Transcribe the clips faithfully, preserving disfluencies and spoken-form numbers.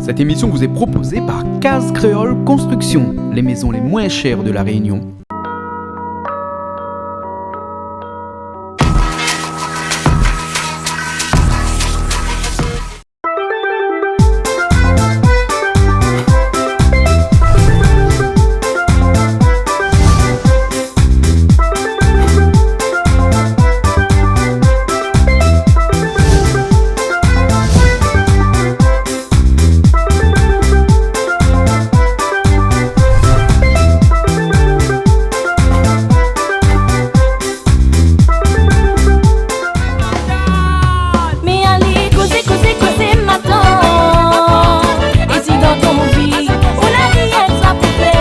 Cette émission vous est proposée par Case Créole Construction, les maisons les moins chères de La Réunion. Mi alé kozé, kozé, kozé matant. É si dan ton vi, ou la vi èk sa pou fé,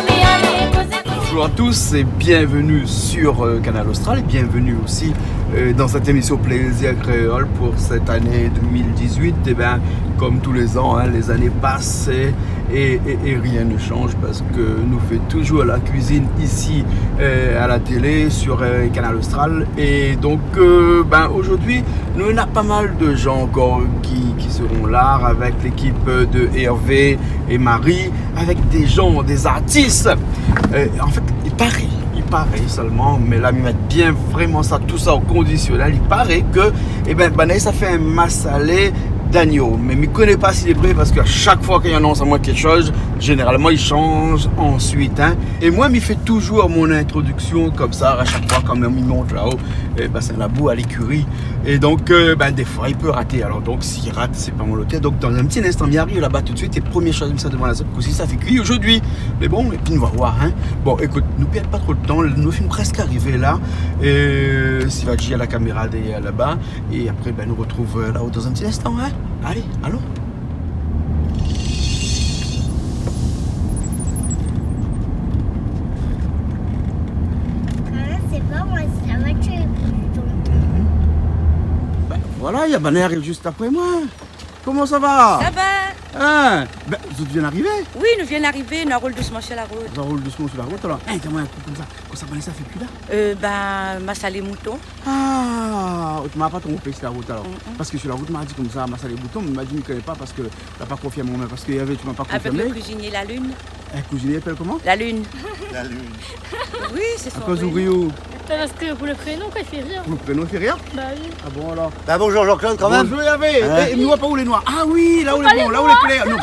mi alé kozé, kozé. Bonjour à tous et bienvenue sur, euh, Kanal Austral et bienvenue aussi, euh, dans cette émission Plaisir Créole pour cette année deux mille dix-huit. Eh ben, comme tous les ans, hein, les années passent et, et, et rien ne change parce que nou fé toujours la cuisine ici, euh, à la télé, sur, euh, Kanal Austral. Et donc, euh, ben, aujourd'hui, nou néna pas mal de gens encore qui, qui seront là avec l'équipe de Hervé et Marie, avec des gens, des artistes. Euh, en fait, il paraît, il paraît seulement, mais là, mi mèt bien vraiment ça, tout ça au conditionnel. Il paraît que, eh ben, banna i sa fé in masalé d'agneau. Mais mi koné pa si lé vré parce qu'à chaque fois k'i anons amoin kékshoz, généralement, i shanj ensuite, hein. É moin, mi fé toujours mon introduction comme ça, à chaque fois, kan mèm mi mont là-haut, euh, bassin Labou, à l'écurie. É donk, euh, ben, défoi, i pé raté. Alor, donk, si i rat, sé pa mon lotèr. Donk, dan in ti instan, mi ariv laba tout de suite. É promié shoz, mi sa demann azot kosa sa fé kui zordi. Mé bon, épi nou va voir, hein. Bon, ékout, nou pèrd pa tro de tan. Nou fine prèsk arivé la. É si va dir la kaméra dèrièr laba. É apré, ben, nou retrouv, euh, là-haut dans un petit instant, hein. Allez, allons. Ah, sé pa moin, sé la voiture. Ben, voilà, néna banna i ariv zis apré moin. Koman sa va ? Sa va. Hein ? Ben, zot i vien arivé ? Oui, nou vien arivé, nou roul dousman sur la rout. Zot i roul dousman sur la rout, alor. Hein, di amoin in kou konmsa. Kosa banna i sa fé kui la ? Euh, ben, masalé mouton. Ah, ou ma pa tronpé sur la rout alor. Mm, mm. Parce que sur la route, ma di konmsa, masalé mouton, mé ma di, mi koné pa parce que la pa konfirmé, mé parce que Hervé, ou ma pa konfirmé. Avec le cuisinier La Lune. In kuizinié i apèl koman ? La Lune. La Lune. Oui, c'est son prénom. Akoz ou ri ou ? Parce que pour le prénom, quoi, il fait rire. Pou le prénom, i fé rir ? Bah oui. Ah bon, alor ? Bah, bonjour Jean-Claude, quand même. Bonjour Hervé. Hein ? É, é nou voi pa ou lé noir. Ah oui, la ou lé bon, la ou lé klèr. Non,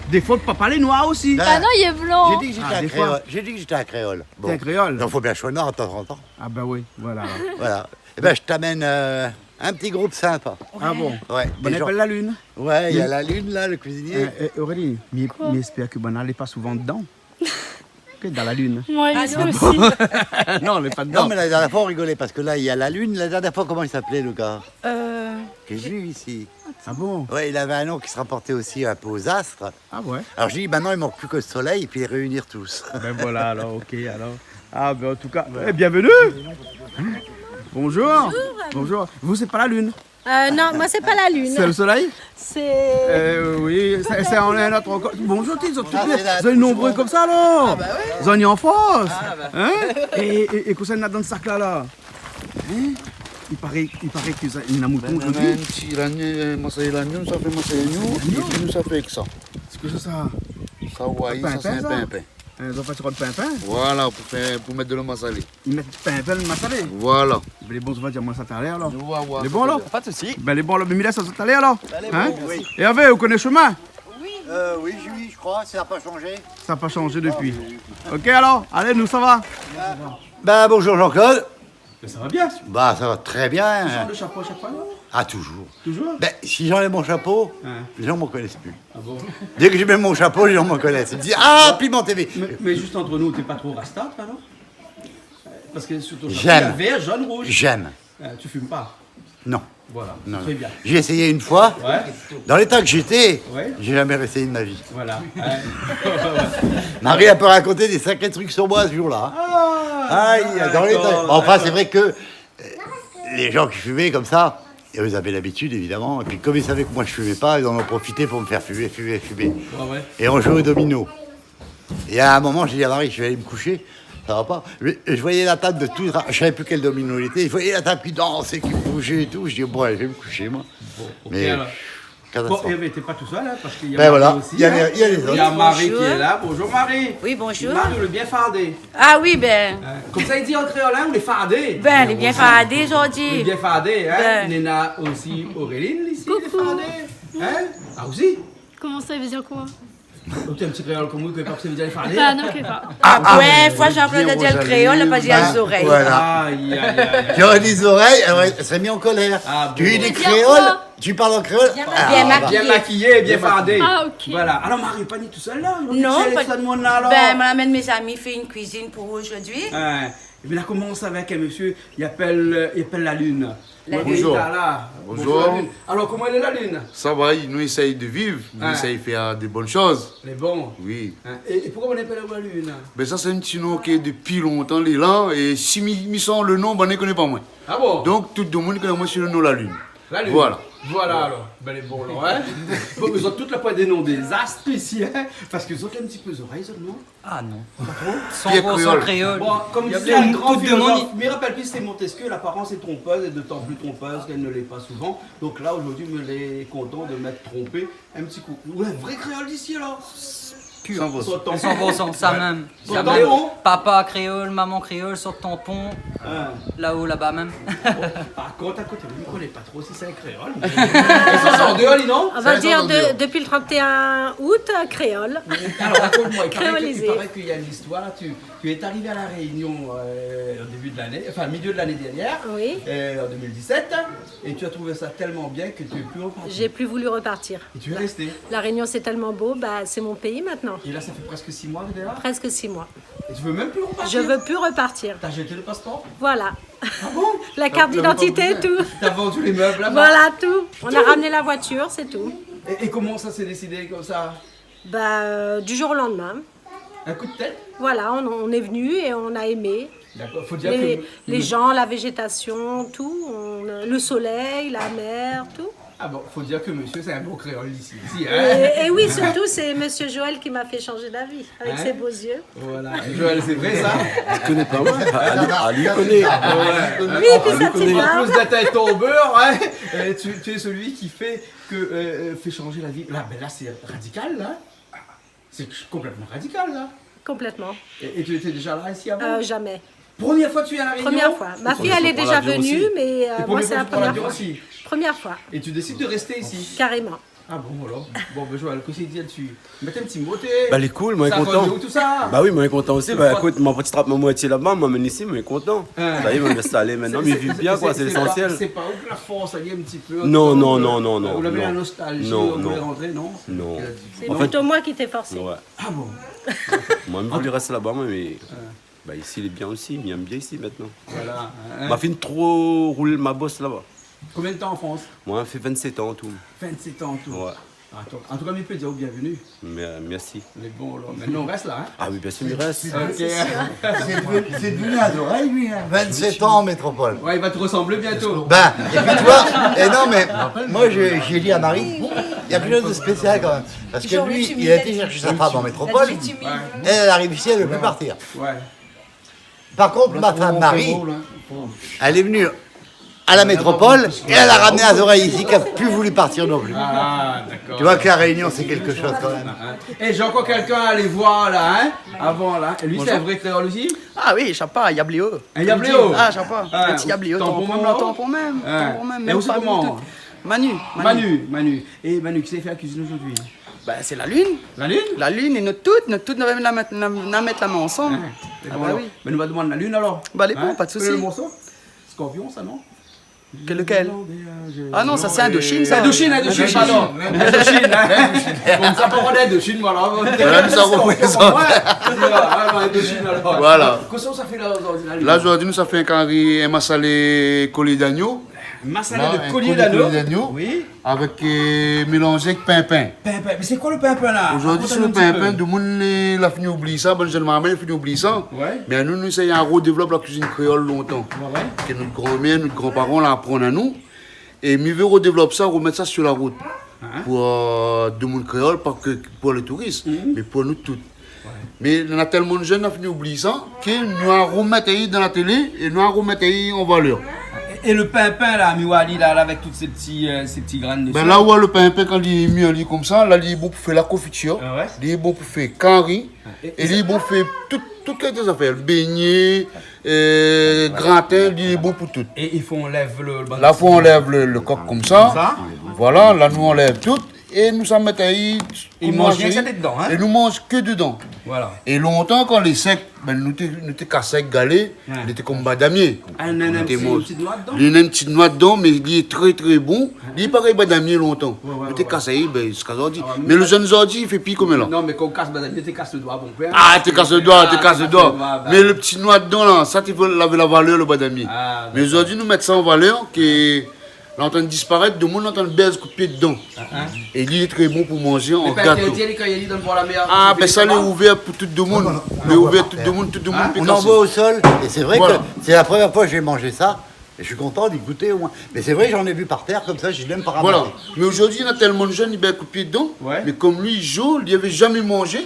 défoi, papa lé noir osi. Bah non, il est blanc. J'ai dit que j'étais un créole. Ah, défoi. J'ai dit que j'étais un créole. Bon. T'es un créole. Donc, faut bien que je sois noir de temps en temps. Ah bah oui, voilà. Voilà. Eh ben, je t'amène, euh, un petit groupe sympa. Ah bon ? Ouais, des gens. Banna i apèl La Lune. Ouais, il y a La Lune, là, le cuisinier. Euh, euh, Aurélie, mi, mi espèr ke banna lé pa souvan dedan. Ke dan La Lune. Moin osi. Non, lé pa dedan. Non, mais la dernière fois, on rigolait parce que là, il y a La Lune. La dernière fois, comment il s'appelait, le gars ? Euh, que j'ai vu ici. Ah bon ? Ouais, il avait un nom qui se rapportait aussi un peu aux astres. Ah ouais ? Alors, je dis, maintenant, il manque plus que le soleil et puis les réunir tous. Ben voilà, alors, ok, alors. Ah, ben en tout cas, eh, bienvenue. Bonjour. Bonjour. Vous, c'est pas la lune. Euh, non, moi, c'est pas la lune. C'est le soleil ? C'est... Euh, oui, c'est, c'est un, un autre encore. Bonjour, ti, zot lé nombreux konmsa, alor. Ah, bah oui. Zot lé an fors. Ah, bah. Hein ? É, é, é kosa néna dan sak la, la ? Hein ? I paré, i paré ke sa, néna mouton zordi. Ben, néna in ti lagnon, euh, masalé lagnon, sa fé masalé lagnon, é pi nou sa fé èk sa. Kosa sa ? Sa, ou oi, sa sé in pinpin. Hein, zot i fé rod pinpin ? Voilà, pou fé, pou mèt dan lo masalé. I mèt pinpin dan lo masalé ? Voilà. Ben, lé bon, zot va dir amoin sa talèr, alor. Nou va voir sa talèr. Lé bon, alor ? Pa de sousi. Ben, lé bon, alor. Ben, mi lès azot alé, alor. Hein ? Alé, bon, merci. É Hervé, ou koné lo shemin ? Oui. Euh, oui, oui, je crois, ça a pas changé. Ça a pas changé depuis. Ah, oui, oui. Ok, alor, alé, nou sava. Ben, bonjour Jean-Claude. Mais ça va bien. Bah, ça va très bien. Tu changes de chapeau à chaque fois, non ? Ah, toujours. Toujours ? Ben, si j'enlève mon chapeau, hein, les gens me reconnaissent plus. Ah bon ? Dès que je mets mon chapeau, les gens me reconnaissent. Ils me disent, « Ah, Piment T V ! » Mais, mais juste entre nous, t'es pas trop rasta, toi, non ? Parce que sur ton chapeau, il y a vert, jaune, rouge. J'aime. J'aime. Euh, tu fumes pas ? Non. Voilà, non, très bien. J'ai essayé une fois. Ouais. Dans l'état que j'étais, ouais, j'ai jamais réessayé de ma vie. Voilà. Ouais. Marie a pu raconter des sacrés trucs sur moi ce jour-là, hein. Ah, d'accord, d'accord. Aïe, dans l'état. Bon, enfin, c'est vrai que, euh, les gens qui fumaient comme ça, ils avaient l'habitude, évidemment. Et puis, comme ils savaient que moi, je fumais pas, ils en ont profité pour me faire fumer, fumer, fumer. Ouais, ouais. Et on jouait aux dominos. Et à un moment, j'ai dit à Marie, « Je vais aller me coucher, ça va pas. » Mais je voyais la table de tout, je savais plus quel domino il était, je voyais la table qui dansait, qui bougeait et tout. Je dis, « Bon, allez, je vais me coucher, moi. » Bon, ok, alors. Mais Bon, Hervé, t'es pas tout seul, hein, parce qu'il y a Marie aussi, hein. Ben voilà, il y a les, il y a les autres. Il y a Marie qui est là. Bonjour. Bonjour, Marie. Oui, bonjour. Marie, ou lé bien fardé. Ah oui, ben. Hein, konmsa i di an kréol, hein, ou lé fardé. Ben, lé bien fardé zordi. Lé bien fardé, hein. Ben. Néna osi Auréline, isi, lé fardé. Coucou. Hein ? Ah, osi ? Koman sa, i vé dir koi ? Ou té in ti kréol konm nou, i koné pa kosa i vé dir lé fardé. Ben non, i koné pa. Ah, ah, ouais, foi, Jean-Claude la di an kréol, la pa di zorèy. Voilà. Aïe, aïe, aïe, aïe. J'aurais dit zorèy, alors elle serait mise en colère. Ah, bon. Tu dis créole, tu parles en créole. Bien maquillé. Ah, bah. Bien maquillé, bien fardé. Ah, ok. Voilà. Alors, Marie, pa ni tousèl la. Non, pa. Ben, moin la amenn mes amis fé in kuizine pou ou zordi. Ouais. Ébin, la komans avèk in mésyé, i apèl, euh, i apèl la lune. La lune. Bonjour. Bonjour, la lune. Bonjour. Alors, koman i lé, la lune ? Sa va, nou éséy de viv, nou éséy fé de bone shoz. Lé bon. Oui. Hein, é, é poukosa i apèl aou la lune ? Ben, sa sé in ti non ke dopi lontan lé la, é si mi, mi sort le non, ben, i koné pa moin. Ah bon ? Donk tout demoun i koné moin si le non la lune. La lune. Voilà. Voilà, alors. Ben, lé bon, la, hein ? Bon, mé zot tout la poin dé non dé zas isi, hein ? Parske zot lé in ti pé zorèy, zot, non ? Ah non. Pa tro ? San pour san kréol. Bon, konm di in gran filozof, mi rapèl pi, sé Montesquieu, l'apparence est trompeuse et d'autant plus trompeuse qu'elle ne l'est pas souvent. Donk la, zordi, mi lé kontan de m'être trompé un petit coup. Ou in vré kréol d'isi, alor ? Pur. San pour san. San pour san, sa mèm. Sa mèm. Papa kréol, maman kréol, sort Tampon, la-o, laba mèm. Par kont, a koté, mi koné pa tro si sé in kréol, mé sa sort déor, non ? On va dire de-, depuis le trente et un août, euh, créole. Kréolisé. Alors, raconte-moi, il paraît que, il paraît qu'il y a une histoire, tu, tu es arrivé à La Réunion, euh, au début de l'année, enfin, milieu de l'année dernière, euh, en deux mille dix-sept, et tu as trouvé ça tellement bien que tu es plus reparti. Oui. J'ai plus voulu repartir. Et tu es resté. La Réunion, c'est tellement beau, bah, c'est mon pays maintenant. Et là, ça fait presque six mois que t'es là ? Presque six mois. Et tu veux même plus repartir ? Je veux plus repartir. T'as jeté le passeport ? Voilà. Ah bon ? La carte d'identité, tout. T'as vendu, t'as vendu les meubles là-bas ? Voilà, tout. Tout ? On a ramené la voiture, c'est tout. Et, et comment ça s'est décidé comme ça ? Bah, euh, du jour au lendemain. Un coup de tête ? Voilà, on, on est venu et on a aimé. D'accord. Faut dire que les, les gens, la végétation, tout, on, le soleil, la mer, tout. Ah bon, faut dire que monsieur, c'est un beau créole d'ici, ici, hein ? Et, et oui, surtout, c'est monsieur Joël qui m'a fait changer d'avis avec ses beaux yeux. Hein ? Voilà. Joël, c'est vrai, ça ? Tu connais pas, moi ? Ah, lui, ah, lui, il connaît. Ah, ouais. Oui, puis ça, c'est grave. En plus d'être un tombeur, hein, euh, tu, tu es celui qui fait que, euh, euh, fait changer la vie. Là, ben là, c'est radical, là. C'est complètement radical, là. Complètement. Et, et tu étais déjà là, ici, avant ? Euh, jamais. Première fois que tu viens à La Réunion ? Première fois. Ma fille, elle est déjà venue, mais, euh, moi, c'est la première fois. Et première fois que tu prends l'avion aussi ? Première fois. Et tu décides de rester ici ? Carrément. Ah bon, alors ? Bon, ben, Joël, kosa i di la-dsi ? Mèt in ti mo, té. Bah, lé cool, moin lé kontan. Sa va, tout ça ? Bah oui, moin lé kontan osi. Bah, écoute, mon petit trap, mon moitié là-bas, moin, mé isi, moin lé kontan. Hein. Sa y est, moin lé instalé maintenant, mé mi viv bien, quoi, c'est l'essentiel. C'est, c'est, c'est, c'est pas, c'est pas ouf la France, ça y est, un petit peu, non, non, non, non, non, nostalgie, non, on voulait rentrer, non ? Non. C'est plutôt moi qui t'ai forcé. Ouais. Ah bon ? Moin, mi voulé rès laba, moin, mé, bah, isi lé bien osi, mi èm bien isi maintenant. Voilà, hein. Ma fine tro roul ma bosse laba. Combien de temps en France ? Moin, la fé vingt-sept an an tou. Vingt-sept ans en tout ? Ouais. An tou, an tou ka, mi pé dir aou bienvenue. Mé, euh, mèrsi. Mé bon, alor, mintnan, ou rès la, hein ? Ah oui, bien sûr, mi rès. Ok. C'est devenu, c'est devenu un oreille, lui, hein. Vingt-sept ans en métropole. Ouais, il va te ressembler bientôt. Ben, et puis tu vois, et non, mais moi, je, j'ai dit à Marie, il y a quelque chose de spécial quand même. Parce que lui, il a été chercher sa femme en métropole. Elle, elle arrive ici, elle veut plus partir. Ouais. Par contre, ma femme Marie, elle est venue à la métropole et elle a ramené un oreille ici qui a plus voulu partir non plus. Ah, d'accord. Tu vois que La Réunion, c'est quelque chose quand même. Hein. Eh, j'ai encore quelqu'un à aller voir là, hein, avant là. Et lui, c'est un vrai créole aussi ? Ah oui, Chapa, Yabléo. Un Yabléo ? Ah, Chapa. Ah, un petit Yabléo, Tampon, Tampon mèm, là-haut ? Tampon mèm, Tampon mèm. Et vous, c'est comment ? Manu, Manu. Manu. Et Manu, qui sait faire la cuisine aujourd'hui ? Bah, c'est la lune. La lune ? La lune é nou tout, nou tout, nou va mèt la min, nou va mèt la min ansanm. Ah, lé bon, alor. Ah bah oui. Mé nou va demann la lune, alor. Bah, lé bon, pa de sousi. Hein ? Koné le morso ? Scorpion, sa, non ? Lequel ? Ah non, sa sé Indochine, sa. Indochine, Indochine, pardon. Indochine, hein. Bon, sa, par kont, Indochine, voilà. Voilà, nou sa rokoné sa. Ah non, Indochine, alor. Voilà. Kosa ou sa fé la, zordi, la lune ? La, zordi, nou sa fé in kari, in masalé kolié d'agno. Masalé de kolié d'agno. Oui. Avèk, euh, mélanzé avèk pinpin. Pinpin. Mé sé koi le pinpin, la ? Zordi, sé le pinpin, domoun la fini oubli sa, bann jenn marmay la fini oubli sa. Ouais. Mé anou, nou, sa i rodévlop la kuizine kréol lontan. Ouais, ouais. Ke nout granmèr, nout granparan la aprann anou. É mi vé rodévlop sa, romèt sa sur la rout. Hein ? Pou, euh, domoun kréol, pa ke pou le touris, mé pou nou tout. Ouais. Mé néna tèlman de jenn la fini oubli sa, ke nou la romèt ali dan la télé é nou la romèt ali an valèr. É, É le pinpin la, mi oi ali la, la, avèk tout sé ti, euh, sé ti grin desi. Bin la, ou oi le pinpin, kan li lé mir, li lé konmsa, la, li lé bon pou fé la konfitir. Ah ouais ? Li lé bon pou fé kari. Ah, é, é li lé bon pou fé tout, tout kalité zafèr. Le bégné, euh, gratin, li lé bon pou tout. É i fo anlèv le, le bann ti... La, fo anlèv le, le kok konmsa. Konmsa. Voilà, la, nou anlèv tout. É nou sa mèt ali, é nou manz ke dedan, hein ? É nou manz ke dedan. Voilà. É lontan, kan lé sèk, bin, nou té, nou té kas ali galé, li té konm badamié. Ah, néna in ti, in ti noi dedan ? Li néna in ti noi dedan, mé li lé trè, trè bon. Li lé parèy badamié lontan. Ouais, ouais. Nou té kas ali, bin, ziska zordi. Ah ouais, mé le jenn zordi, i fé pi konm la. Non, mé kan ou kas badamié, té kas le doi, mon pèr. Ah, té kas le doi, té kas le doi. Mé le ti noi dedan la, sa té lavé la valèr, le badamié. Ah, dakor. Mé zordi, nou mèt sa an valèr, ke la antrinn disparèt, demoun antrinn bèz kout pié dedan. Ah, ah. É li lé trè bon pou manzé an gato. Mé pa interdit, kan li lé dan le bor la mèr, ah, bin sa, lé ouvèr pou tout demoun. Lé ouvèr tout demoun, tout demoun i pé kasé. On envoie au sol, et c'est vrai que c'est la première fois que j'ai mangé ça, et je suis content d'y goûter au moins. Mais c'est vrai que j'en ai vu par terre comme ça, j'ai même pas ramassé. Voilà. Mé zordi, néna tèlman de jenn i bèz kout pié dedan, mé konm li, Joe, li lavé zamé manzé,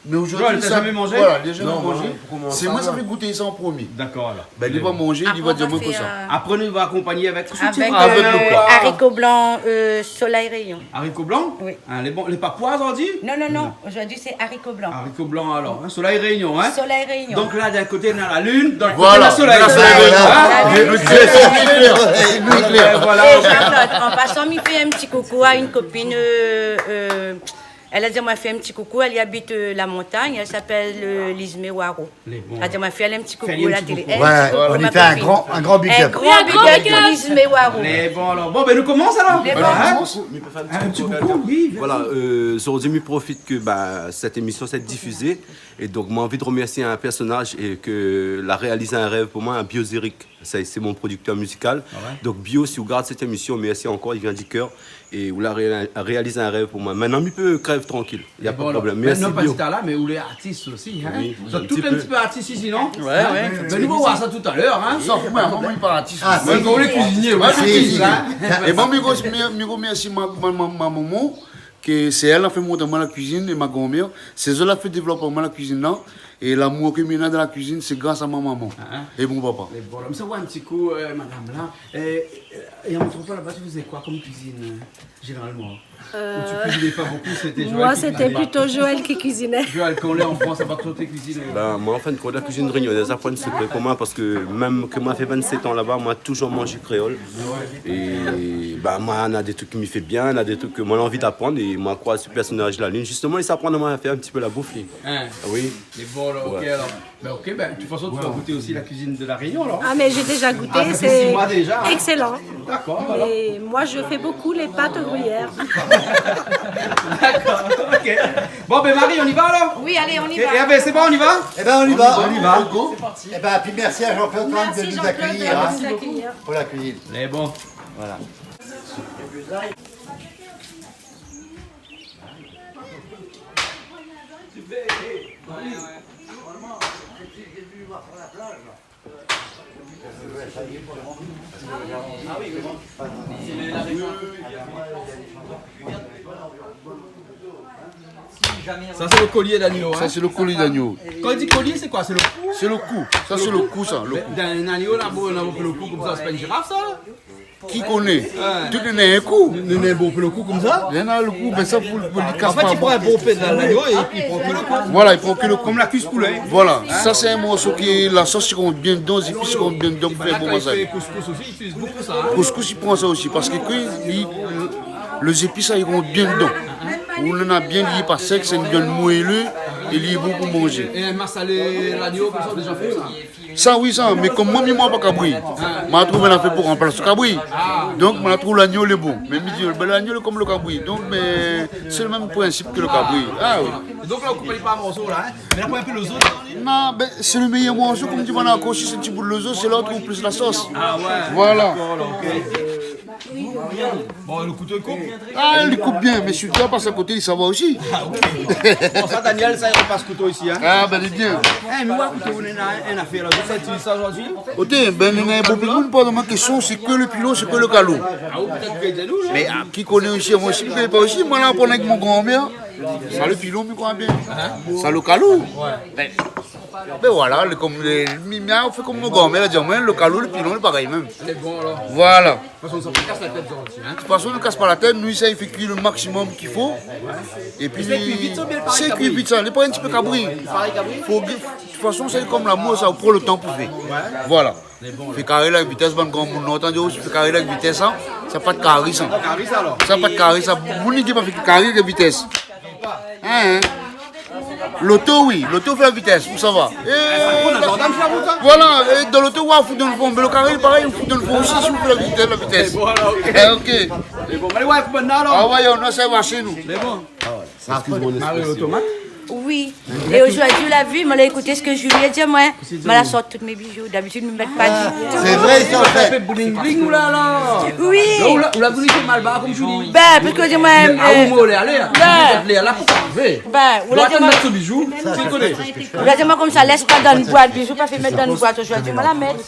Mé zordi, li la zamé manzé ? Voilà, li la zamé manzé. Non, non, pou komansé. Sé moin sa fé gout sa an promié. Dakor, alor. Bin, li va manzé, li va dir amoin kosa. Apré, nou va akonpagné avèk, avèk, euh, le pla. Ariko blan, euh, Soleil Réunion. Ariko blan ? Oui. Hein, lé bon, lé pa poi zordi ? Non, non, non. Zordi sé ariko blan. Ariko blan, alor, hein, Soleil Réunion, hein ? Soleil Réunion. Donk la, d'in koté, néna la lune, de l'ot koté, néna le solèy. Voilà, néna le solèy. Hein ? Voilà. Lé klèr, lé klèr. É Charlotte, an pasan, mi fé in ti koukou a in kopine, euh, euh, Èl la di amoin fé in ti koukou, èl i abit, euh, la Montagne, èl i apèl, euh, Lizmé Waro. Lé bon. Èl la di amoin fé in ti koukou a la télé. Fé ali in ti koukou. Ouais, on lui fait un grand, un grand big up. In gran big up pou Lizmé Waro. Lé bon, alor. Bon, bin, nou komans, alor. Lé bon. Hein ? In ti koukou, oui. Voilà, euh, zordi, mi profit ke, ba, sèt émision soi difizé. É donk, moin anvi de remèrsié in pèrsonaz é ke la réaliz in rèv pou moin, in Bio Zérik. Sa, sé mon prodiktèr mizikal. Ah ouais ? Donk, Bio, si ou gard sèt émision, mèrsi ankor, i vien di kèr. É ou la ré-, réaliz in rèv pou moin. Mintnan, mi pé krèv trankil. Na pa de problèm. Mèrsi, Bio. Mintnan, pa ti tala, mé ou lé artis osi, hein ? Oui, in ti pé. Zot tout in ti pé artis isi, non ? Ouais, ouais. Bin, nou va oir sa talèr, hein ? Sof moin, moin, moin lé pa artis. Ah, si. Moin, moin lé kuizinié, moin, si, kuizinié, hein. É bon, mi, mi, mi remèrsi ma, ma, ma, ma momon, ke sé èl la fé mont amoin la kuizine, é ma granmèr, sé zot la fé dévlop amoin la kuizine la, é lamour ke mi néna dan la kuizine, sé gras a ma momon é mon papa. Lé bon, alor, mi sa oir in ti kou, euh, madam la. Euh, euh, é an métropol laba, ou té fé koi kom kuizine, euh, zénéralman ? Ou té kuizine pa bonpé, sété Joël ki kuiziné ? Euh, moi, c'était plutôt Joël qui cuisinait. Joël, kan ou lé an Frans, sa pa tro té kuiziné ? Bin, moin, an fin de kont, la kuizine rényonèz la pran in sekré pou moin, parske mèm ke moin la fé vinn-sèt an laba, moin la touzour manzé kréol. É, ba, moin, néna dé trik ke mi fé bien, néna dé trik ke moin la anvi d'aprann, é moin la kroiz se pèrsonaz la lune. Zistoman, li sa aprann amoin a fé in ti pé la bouf, li. Hein ? Oui. Lé bon, alor, ok, alor. Bin, ok, bin, de tout fason, ou va gouté osi la kuizine de La Réunion, alor. Ah, mais j'ai déjà goûté, c'est excellent. Ah, ça fait six mois déjà, hein ? D'accord, voilà. Et moi, je fais beaucoup les pâtes gruyère. D'accord, ok. Bon, bin, Marie, on y va, alor ? Oui, allez, on y va. Et, et, ah bin, c'est bon, on y va ? Eh ben, on y va. On y va. C'est parti. Eh ben, puis merci à Jean-Claude quand même de nous accueillir, hein, pour la cuisine. Merci, Jean-Claude, de nous accueillir. Lé bon. Voilà. Sa, sé le kolié d'agno, hein ? Sa, sé le kolié d'agno. Kan i di kolié, sé koi ? Sé le kou ? Sé le kou. Sa, sé le kou, sa, le kou. Mé dan in agno, la, bon, la, le kou konmsa, sé pa in ziraf, sa ? Ki koné ? Tout néna in kou. Néna bonpé le kou konmsa ? Néna le kou, mé sa pou, pou li kas pa. An fèt, i pran in bonpé dan lagno é pi i pran ke le kou. Voilà, i pran ke le kou. Konm la kuis poulé. Voilà, sa sé in morso ke la sos i rant bien dedan, zépis i rant bien dedan pou fé in bon massalé. Kan i fé kouskous osi, i itiliz bonpé sa, hein ? Kouskous i pran sa osi, parske ke li, le zépis sa i rant bien dedan. Ou néna bien, li lé pa sèk, sé in viann moelleux é li lé bon pou manzé. É in massalé lagno konmsa, ou la déza fé sa ? Sa, oui, sa, mé konm moin, mi manz pa kabri, ma trouv in nafèr pou ranplas le kabri. Donk, ma trouv lagno lé bon. Mé mi di, bin, lagno lé konm le kabri. Donk, mé sé le mèm prinsip ke le kabri. Ah, oui. Donk la, ou koup ali par morso, la, hein ? Mé la, pran in pé le zo dedan, li ? Non, bin, sé le méyèr morso, konm di, voilà, ankor, si sé in ti bout le zo, sé la ou trouv plis la sos. Ah, ouais. Voilà. D'accord, ok. Bon, le kouto i koup ? Ah, li koup bien, mé si ou pas a koté, li sava osi. Ah, ok. Bon, sa, Daniel, sa, i repas kouto isi, hein ? Ah, bin, lé bien. Eh, mé moin, kouto, ou néna in, in nafèr la, ou sa itiliz sa zordi ? Oté, bin, néna bonpé moun i poz amoin késtion, sé ke le pilon, sé ke le kalou ? Ah, ou pétèt ke di anou, non ? Mé, ah, ki koné osi, moin osi, mi koné pa osi, moin la aprann avèk mon granmèr. Sa, le pilon, mi kroi bien. Hein ? Sa, le kalou. Ouais. Bin, Bin voilà, lé konm lé, mi, mi, ou fé konm mon granmèr la di amoin, lo kalo, lo pilon, lé parèy mèm. Lé bon alor. Voilà. De tout fason, sa pa kas la tèt zordi, in. De tout fason, nou kas pa la tèt, nou éséy fé kui lo maksimòm ki fo. Épi, sé kui vit sa, oubien parèy kabri ? Lé parèy in ti pé kabri. Parèy kabri ? Fo, de tout fason, sé konm lamour sa, ou pran lo tan pou fé. Voilà. Fé karé la vitès, bann granmoun lontan di, ou fé karé la vitès, sa, sa pa de kari sa. Kari sa alor ? Sa pa de kari sa. Moun i di pa fé karé la vitès. In, in. Loto, oui, loto fé la vitès, ou sava. É, voilà, é dan loto, ou fout dan lo fon. Mé lo karé, parèy, ou fout dan lo fon osi, si ou fé la vitès, la vitès. Bon, alor, OK. É, OK. É bon, alé, ouais, bon, alor. Ah ouais, nou sa va shé nou. Lé bon. Excuse mon expression. Marie Automate. Oui. É zordi, la vi, ma la ékout sak Julie la di amoin. Kosa li di aou ? Ma la sort tout mé bijou. Dabitid, mi mèt pa. Ah, sé vré sa, an fèt. Sa fé bling bling, ou la, la. Oui. La, ou la, ou la voulu fé malbar, konm ou di. Bin, parske di amoin, mé, ah, euh, ou lé alé, in. Bin. Ou lé la pou arivé. Bin, ou la di amoin, mèt son bijou. Ou la di amoin konmsa, lès pa dan in boit, bijou pa fé mèt dan in boit, zordi, ma la mèt.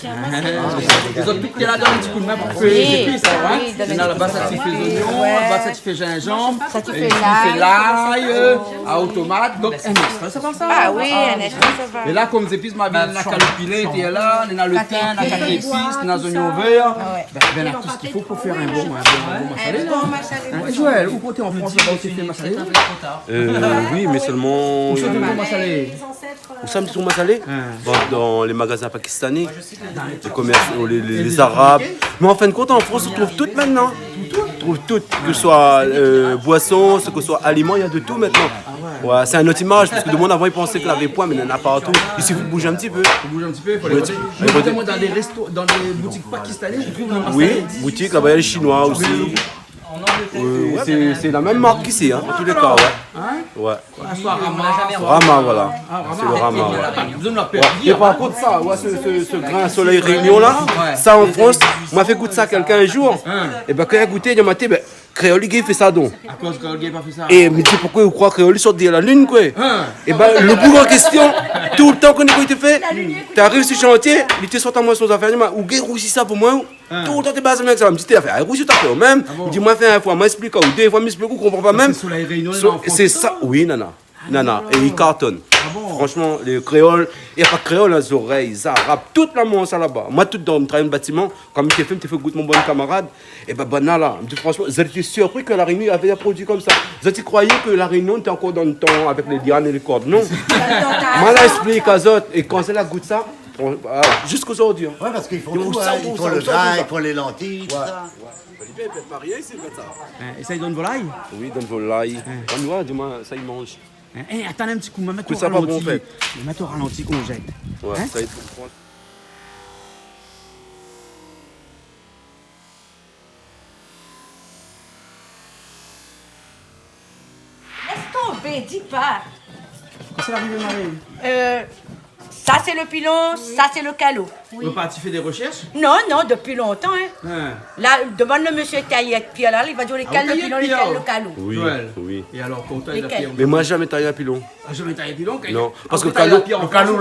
Zot tout té la donn in ti koudmin pou fé zépis, in. Oui, oui, donn in ti koudmin. Néna laba sa ti fé zoignon, laba sa ti fé zinzanm, sa ti fé lay, euh, a otomat, donk in instan sa va. Ah oui, in instan sa va. É la, konm zépis, ma vi, néna kalo pilé, té la, néna lo tin, néna kat zépis, néna zoignon vèr. Ah ouais. Bin, bin, néna tout sak i fo pou fé in bon, in bon, in bon masalé. In bon masalé. In, Joël, ou koté an Frans, ou fé masalé ? Euh, oui, mé sèlman... Ou fé masalé ? Ou sa, mi trouv masalé ? In. Bon, dan lé magazin pakistané, lé komèrs, lé, lé, lé Zarab. Mé an fin de kont, an Frans, ou trouv tout mintnan. Ou trouv tout, ke se soi, euh, boison, ke se soi aliman, néna de tout mintnan. Ah ouais. Ouais, sé in not imaz, parske lo moun avan, i pansé ke lavé poin, mé néna partou. I sifi bouj in ti pé. Fo bouj in ti pé, fo alé voté. Mé notaman dan lé resto, dan lé boutik pakistané, ou trouv lo masalé. Oui, boutik, laba, néna lé Shinoi osi. Euh, ouais, sé, sé la mèm mark isi, in, an tou lé ka, ouais. In ? Ouais. Ah, sé Rama. Rama, voilà. Ah, Rama. Sé lo Rama, ouais. Zot la pèr. Ouais. É par kont sa, ouais, se, se, se grin Soleil Réunion la, ouais, sa an Frans, moin la fé gout sa kèlkin in zour. In. É bin, kan li la gouté, li la di, mé, bin, kréol, li gingn fé sa, donk. Akoz kréol i gingn pa fé sa ? É mi di, poukoué ou kroi kréol i sort dèrièr la linn, koué ? In. É bin, lo boug an késtion, toultan, kan li té fé, té ariv si shantié, li té sort amoin son zafèr, li di, mé ou gingn rousi sa pou moin, ou ? Hein. Toultan té baz avèk sa. Mi di, té afèr, ah, oui, sé ta afèr mèm. Ah bon ? Mi di, moin fé in foi, moin ésplik aou dé foi, mi ésplik aou, ou konpran pa mèm. Parske Soleil Réunion, lé an Frans. Sé sa, oui, nana. Nana, é i kartonn. Ah bon ? Fransman, lé kréol, é pa kréol, in, zorèy, zarab, tout la manz sa laba. Moin, tout dan, mi travay dan batiman, kan mi té fé, mi té fé gout mon bann kamarad, é bin, banna la, mi di, fransman, zot té sirpri ke La Rényon navé in produi konmsa. Zot té kroi ke La Rényon té ankor dan le tan avèk lé liane é lé kord, non ? Moin la ésplik azot, é kan zot la gout sa, Bon, ah, ziska zordi, hein. Ouais, parske i fé tout, hein. I fé le grin, i fé lé lantiy, tout sa. Ouais. Li pé, pé pa rien isi, konmsa. Hein, é sa, i donn volay ? Oui, i donn volay. Hein. Kan nou voi, di amoin, sa, i manz. Hein, eh, atann in ti kou, mi mèt o ralanti. Tout sa pa bon, an fèt. Mi mèt o ralanti, konm zot i di. Ouais, hein ? Sa, i fo pran. Lès tonbé, di pa. Kosa la arivé, Marie ? Euh, sa sé le pilon, sa sé le kalo. Oui. Ou la parti fé dé roshèrsh ? Non, non, dopi lontan, hein. Hein. La, demann le mésyé tayèr pièr la, li va dir lékèl le pilon, lékèl le kalo. Ah, ou tayèr pièr ? Oui, oui. Joël. É alor, pou ou, tayèr pièr ? Mé moin, zamé tayé in pilon. Ah, zamé tayé pilon ? Non, parske kalo, kalo,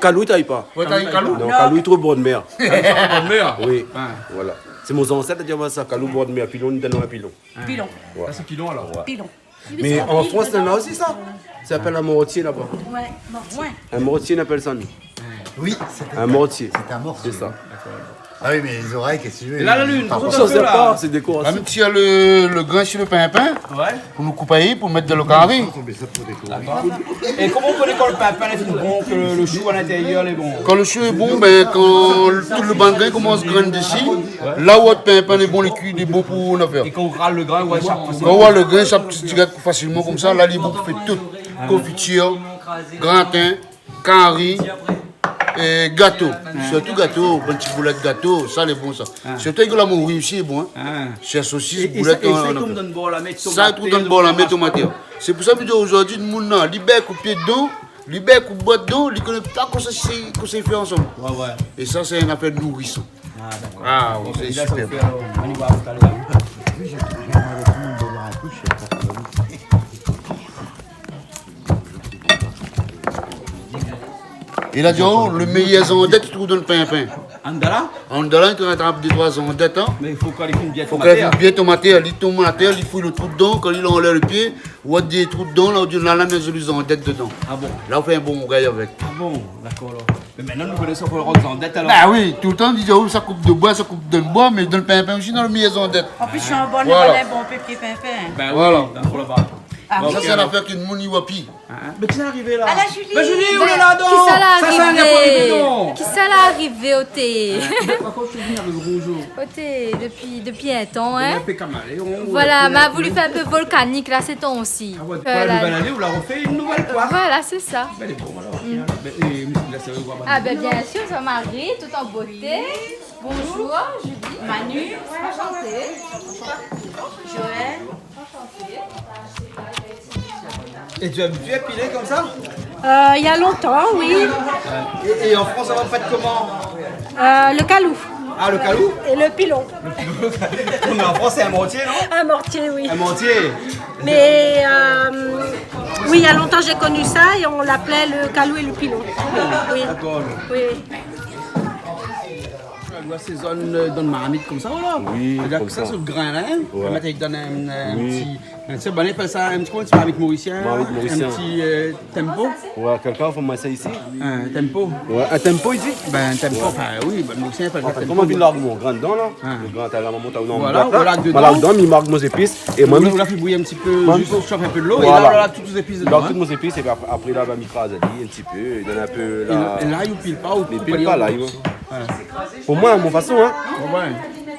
kalo, i tay pa. Ou la tayé kalo ? Non, kalo, i trouv bor de mèr. Kalo, i trouv bor de mèr ? Oui. Hein. Voilà. Sé mon zansèt la di amoin sa, kalo bor de mèr, pilon, li donn in pilon. Hein. Pilon. Ouais. Sa, sé pilon, alor ? Ouais. Pilon. Mé an Frans, néna osi sa. Sa i apèl in mortié laba. Ouais, mortié. In mortié, i apèl sa, nou. Oui, sé in mortié. Sé in mortié. Sé sa. D'accord. Ah oui, mé lé zorèy, kosa i vé ? É la, la lune, par kont, sa, sé pa, sé dékorasion. La, nou tir le, le grin si le pinpin. Ouais. Pou nou koup ali, pou mèt dan le kari. D'accord. É koman ou koné kan le pinpin lé fine bon, ke le shou a lintérièr lé bon ? Kan le shou lé bon, bin, kan tout le bann grin i komans grin desi, la ou voi le pinpin lé bon, lé kui, lé bon pou in afèr. É kan ou ral le grin, ou voi sa i sort. Kan ou voi le grin, sa i sort dirèk fasilman konmsa, la, lé bon pou fé tout. Konfitir, gratin, kari, é gato. Sirtou gato, bann ti boulèt gato, sa lé bon sa. Ah. Sirtou avèk la mori osi, lé bon, hein. Ah. Sé sosis, boulèt, é sa, é sa, an, an konm afèr. Donn bor la mèr, tomat, sa i trouv donn bor la mèr, tomat. Sé pou sa mi di ozordi, moun la, li bèk ou pié dedan, li bèk ou bwa dedan, li koné pa kosa sé, kosa i fé ansanm. Ouais, ouais. É sa, sé in afèr nourison. Ah, d'accord. Ah, oui, sé super. Bon, bin, sa i fé, alor, nou va talèr. É la, di aou, le méyèr zandèt i trouv dan le pinpin. Andan la ? Andan la, li té atrap dé troi zandèt, in. Mé fo kan li fine bien tomaté, in. Fo kan li fine bien tomaté, li tomaté, li fouy lo trou dedan, kan li anlèv lo pié, ou voi dé trou dedan, la, ou di, la, la, mé zoli zandèt dedan. Ah bon ? La, ou fé in bon rougay avèk. Ah bon, dakor, alor. Mé mintnan, nou koné sa pou lo rod zandèt, alor. Ba oui, toultan, i di, oh, sa koup de boi, sa koup dan lo boi, mé dan lo pinpin osi, na lo méyèr zandèt. An plis, si in bon, voilà, in bon pépé pinpin. Ba oui, voilà, dakor, laba. Ah, bon, sa, oui, sé alor. Lafèr ke lo moun i voi pi. Hein ? Mé kisa la arivé la ? Ah, la Julie. Mé Julie, ou lé la, donk ? Kisa la arivé ? Sa, sa la arivé, donk ? Kisa la arivé, oté ? Hein ? Par kont, ou vien avèk rouz, oh. Oté, dopi, dopi in tan, hein. Ou lé in pé kamaléon, ou lé in pé... Voilà, ma voulu fé in pé volkanik, la, sé tan osi. Ah ouais, pou la nouvèl ané, ou la rofé in nouvèl foi. Voilà, sé sa. Bin, lé bon, alor, au final. Bin, é, mé la, sé... Ah, bin, bien sir, sa, Marie, tout an boté. Bonjour, Julie. Manu, enchanté. Joël. É ou la, ou la épilé konmsa ? Euh, il y a longtemps, oui. É, é an Frans, sa va fé koman ? Euh, le calou. Ah, le calou ? Et le pilon. Le pilon. Non, mé an Frans, sé in mortié, non ? Un mortier, oui. In mortié. Mais, euh, oui, il y a longtemps, j'ai connu ça et on l'appelait le calou et le pilon. Oui. Dakor. Oui, oui. Ou la asézone, euh, dan marmit konmsa, voilà. Oui, konmsa. Regard sa, sé lo grin la, hein. Ouais. Ou mèt ali dan in, in ti, in ti, koman i apèl sa, in ti, koman i di, marmit morisien, in ti, euh, tempo. Marmit morisien. Ouais, kèlkin i fé amoin sa isi. In tempo. Ouais, in tempo, i di ? Bin, in tempo, anfin, oui, bin, morisien i apèl sa tempo. Anfin, koman mi larg mon grin dedan, la ? Hein. Lo grin, la, la, mon, mon... Voilà, ou larg dedan. Ou larg dedan, mi larg mon zépis. É moin, ou la fé bouyir in ti pé, voilà, zis shof in pé dolo, é la, voilà, la, tout zépis dedan, tout mon zépis, é pi ap-, apré, la, ba, mi kraz ali in ti pé, donn in pé... É la, la, ou pil pa, ou... Mi pil pa, la, ou... Voilà. Pou moin, mon fason, hein. Ouais.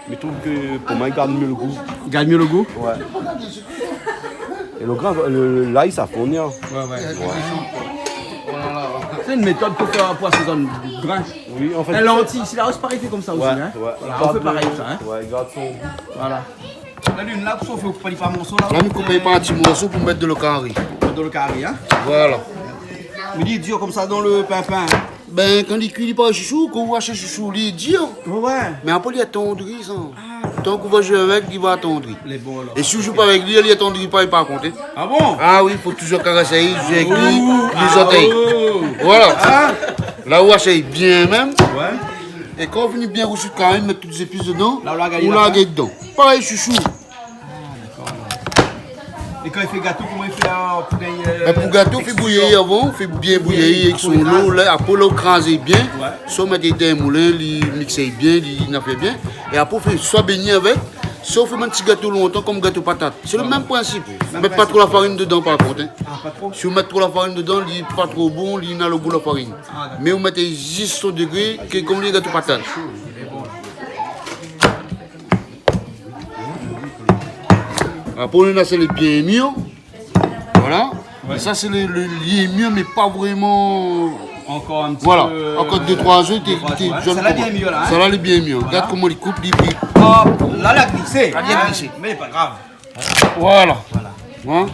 Mi trouv ke pou moin, i gard myé lo gou. I gard myé lo gou ? Ouais. É lo grin, lo, lo, la, sa i fon, hein. Ouais, ouais. Ouais. Sé in métod pou fé, pou asézone grin. Oui, an fèt. In lanti, si la, sé parèy, fé konmsa osi, hein. Ouais, ouais. Voilà, i gard, ou fé parèy, sa, hein. Ouais, i gard son gou. Voilà. La, li, la, ou fé, ou koup ali par morso, la. La, mi koup ali par ti morso pou mèt dan lo kari. Dan lo kari, hein. Voilà. Mé li lé dir konmsa dan lo pinpin. Bin, kan li kui, li parèy shoushou, kan ou ash shoushou, li lé dir. Ouais, ouais. Mé apré, li atandri, sa. Ah. Tan k'ou va zoué avèk, li va atandri. Lé bon, alor. É si ou zoué pa avèk li, li atandri pa, li pa konté. Ah bon ? Ah oui, fo touzour karès ali, zoué avèk li, li zantèy. Voilà. Hein ? La, ou ash bien mèm. Ouais. É kan ou fini bien rousi lo kari, mèt tout zépis dedan, la, ou larg ali dedan. Parèy shoushou. Ah, dakor. É kan i fé gato, koman i fé, euh, pou gingn, euh... Bin, pou gato, fé bouyir avan, fé bien bouyir avèk son lo, la, apré, la, ou kraz bien. Ouais. Soi mèt ali dan in moulin, li miks bien, li nafèr bien. É apré, ou fé soi bégné avèk, soi ou fé bann ti gato lontan, konm gato patat. Sé lo mèm prinsip. Mèm prinsip. Mèt pa tro la farine dedan, par kont, hein. Ah, pa tro ? Si ou mèt tro la farine dedan, li pa tro bon, li na lo gou la farine. Ah, dakor. Mé ou mèt zis son dégré, ke konm lé gato patat. Apré, ou na sèl lé bien mir. Voilà. Ouais. É sa, sé lo, lo, lé mir, mé pa vréman. Ankor in ti pé, euh... Voilà. Ankor dé, troi zour, té, té zone konmsa. Dé, troi zour, ouais. Sa la, lé bien mir, la, hein. Sa la, lé bien mir. Voilà. Gard koman li koup, li, li... Hop, la, la glisé. La, li la glisé. Hein, mé lé pa grav. Voilà. Voilà. Hein ?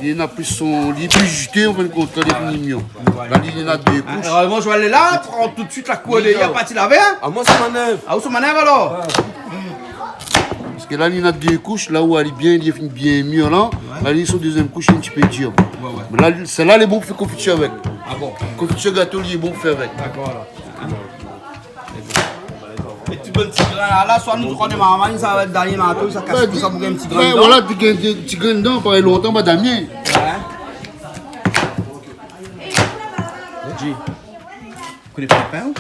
Li na pli son, li lé pli zité, an fin de kont, kan li lé fini mir. Voilà. La, li na dé koush. Hein, érèzman, Joël lé la, pran tout suit la kour, li la parti lavé, hein. Ah, moin, sé manèv. Ah, ou sé manèv, alor ? Ouais. Parske la, li na dé koush, la ou ali bien, li fine bien mir, la. Ouais. La, li son dézièm koush, in ti pé dir. Ouais, ouais. Mé la, sèl-la, lé bon pou fé konfitir avèk. Ah bon ? Konfitir gato, li lé bon pou fé avèk. Dakor, alor. É ti bon ti grin la, la, soi nou pran dé marmay, sa va èt dèryèr marto, sa kas tout sa pou gingn ti grin dedan. Voilà, ti grin, ti grin dedan, parèy lontan, madam. Ouais. Di, ou koné Pinpin, ou ?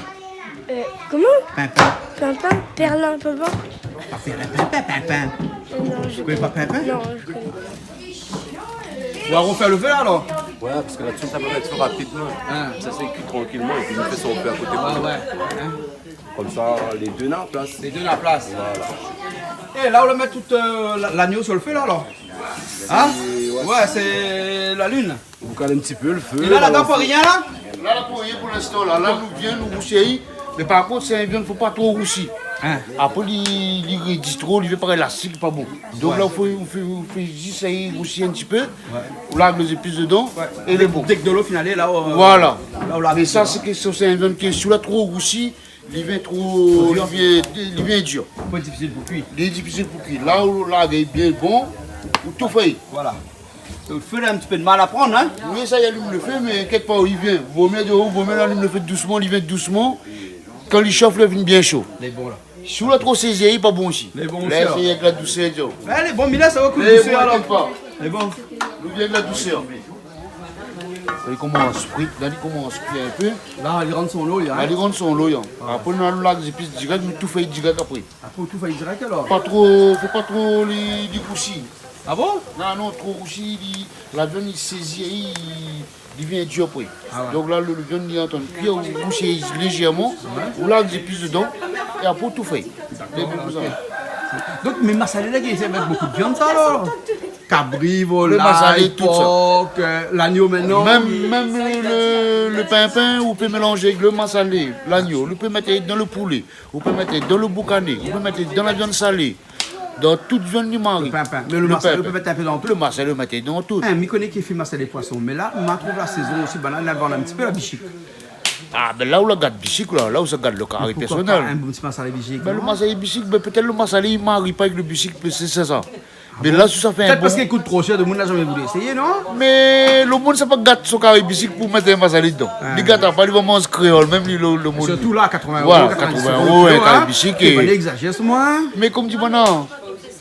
Euh, comment ? Pinpin. Pinpin ? Perlin, Pinpin ? Pa Perlin, Pinpin, Pinpin. Euh, non, je connais pas. Ou koné pa Pinpin ? Non, je connais pas. Ou va rofé lo fé la, alor ? Ouais, parske la, tout sa va èt fé rapidman. Ah. Sa, sé kui trankilman, épi nou fé son fé a koté. Ouais, ouais. Hein ? Konmsa, lé dé na plas. Lé dé na plas. Voilà. É la, ou la mèt tout, euh, la, lagno su lo fé la, alor ? Hein ? Ouais, sé la lune. Ou kal in ti pé lo fé. É la, la, ladan, ou fé rien, la ? La, la, pou rien pou linstan, la. La, nou vien, nou rousi. Mé par kont, sé in viann, fo pa tro rousi. Hein. Apré, li, li rédi tro, li fé parèy lastik, pa bon. Donk la, ou fé, ou fé, ou fé zis rousi in ti pé. Ouais. Ou larg lé zépis dedan, é lé bon. Dèk dolo fine alé, la, euh, voilà. La, ou larg dedan. Mé sa, sé ke, sé in viann ke si ou la tro rousi, li vien tro, li vien, li vien dir. Tro difisil pou kui. Li lé difisil pou kui. La, ou larg bien bon, ou touf ali. Voilà. Lo fé la, in ti pé de mal a prann, hein ? Oui, sa, i alim lo fé, mé kèlkepar, li vien. Vo myé, vo myé alim lo fé dousman, li vien dousman. Kan li shof, li vien bien sho. Lé bon la. Si ou la tro sézi, lé pa bon osi. Lé bon osi, alor. Lès ali avèk la dousèr, Joe. Lé bon, mi lès ali avèk la dousèr, alor. Lé bon. Nou vien avèk la dousèr. Li komans fri, la li komans kui in pé. La li rann son lo, in. La li rann son lo, in. Apré nou larg zépis dirèk, nou toufé dirèk apré. Apré ou toufé dirèk, alor. Pa tro, fo pa tro li, li rousi. Ah bon ? Non, non, tro rousi, li, la viann li sézi, li, li vien dir apré. Ah ouais. Donk la, lo, lo viann li antann kui, ou rousi lézèrman, ou larg zépis dedan, é apré ou toufé. Dakor, ok. Donk, mé masalé la, i fé avèk bonpé viann sa, alor ? Kabri, volay, por, lagno mintnan. Lo masalé, tout sa. Mèm, mèm lo, lo pinpin, ou pé mélanzé avèk lo masalé, lagno, ou pé mèt dan lo poulé, ou pé mèt dan lo boukané, ou pé mèt dan la viann salé. Dan tout viann li mari. Lo pinpin. Mé lo masalé, ou pé mèt in pé dan tout. Lo masalé, ou mèt dan tout. In, mi koné ki fé masalé poison, mé la, ma trouv la sézon osi, banna la vann in ti pé la bishik. Ah, bin la ou la gard bishik, la, la ou sa gard lo kari pèrsonèl. Mé poukoi pa in bon ti masalé bishik, non ? Bin, lo masalé bishik, bin, pétèt lo masalé li mari pa avèk lo bishik, sé, sé sa. Ah bon ? Mé la, si sa fé in bon... Pétèt parské i kout tro shèr, demoun la zamé voulu éséyé, non ? Mé lo moun sa pa gard son kari bishik pou mèt in masalé dedan. Ah. Li gard pa, li va manz kréol, mèm li, lo, lo moun. Sirtou la, katrovin éro, voilà, katrovin éro, in kari bishik, é... Fo pa égzazèr, moin. Mé kom di banna,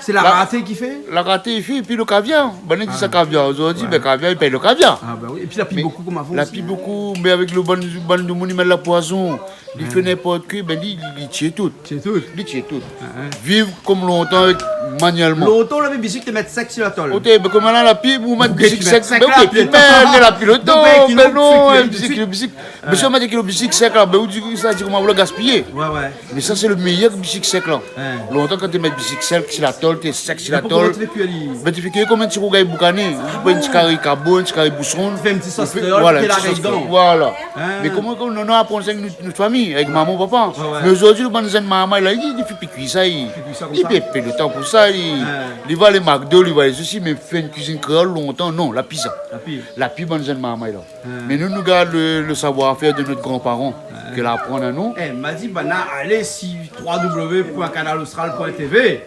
sé la raté ki fé ? La raté i fé, épi lo kaviar. Banna i di sa kaviar. Zordi, bin, kaviar, i pèy lo kaviar. Ah, ba oui. Épi la pi bonpé kom avan osi, in. Mé la pi bonpé, mé avèk lo bann, bann demoun i mèt la poison, li fé ninport ki, bin, li, li, li tié tout. Tié tout. Li tié tout. Viv kom lontan avèk, manuèlman. Lontan, lavé bishik, té mèt sèk si la tol. Oté, bin, koman la, la pi, ou mèt bishik sèk, bin, oté, pi mèt, la pi lontan, bin non, bishik, bishik. Mé si ou mèt kilo bishik sèk la, bin, ou di, sa di koman ou la gaspiyé. Ouais, ouais. Mé sa, sé lo méyèr bishik sèk la. Lontan, kan té mèt bishik sèk si la tol, té sèk si la tol. Mé poukoi ou té fé kui ali ? Bin, té fé kui kom in ti rougay boukané. Ou pran in ti kari kabo, in ti kari boushon. Ou fé in ti sos kréol, voilà, in ti sos kréol. Voilà. Mé koman, koman nou, nou la aprann sa avèk nout, nout fami, avèk momon, papa. Ouais, ouais. Mé zordi, lo bann zenn marmay la, li, li fé pi kui sa, li, li pèrd pi lo tan pou sa, li, li va alé McDo, li va alé sosi, mé fé in kuizine kréol lontan, non, la pi sa. La pi. La pi bann zenn marmay la. Mé nou, nou gard lo, lo savoir-fèr de nout granparan, ke la aprann anou. É, ma di, banna, alé si trois W point canal austral point T V.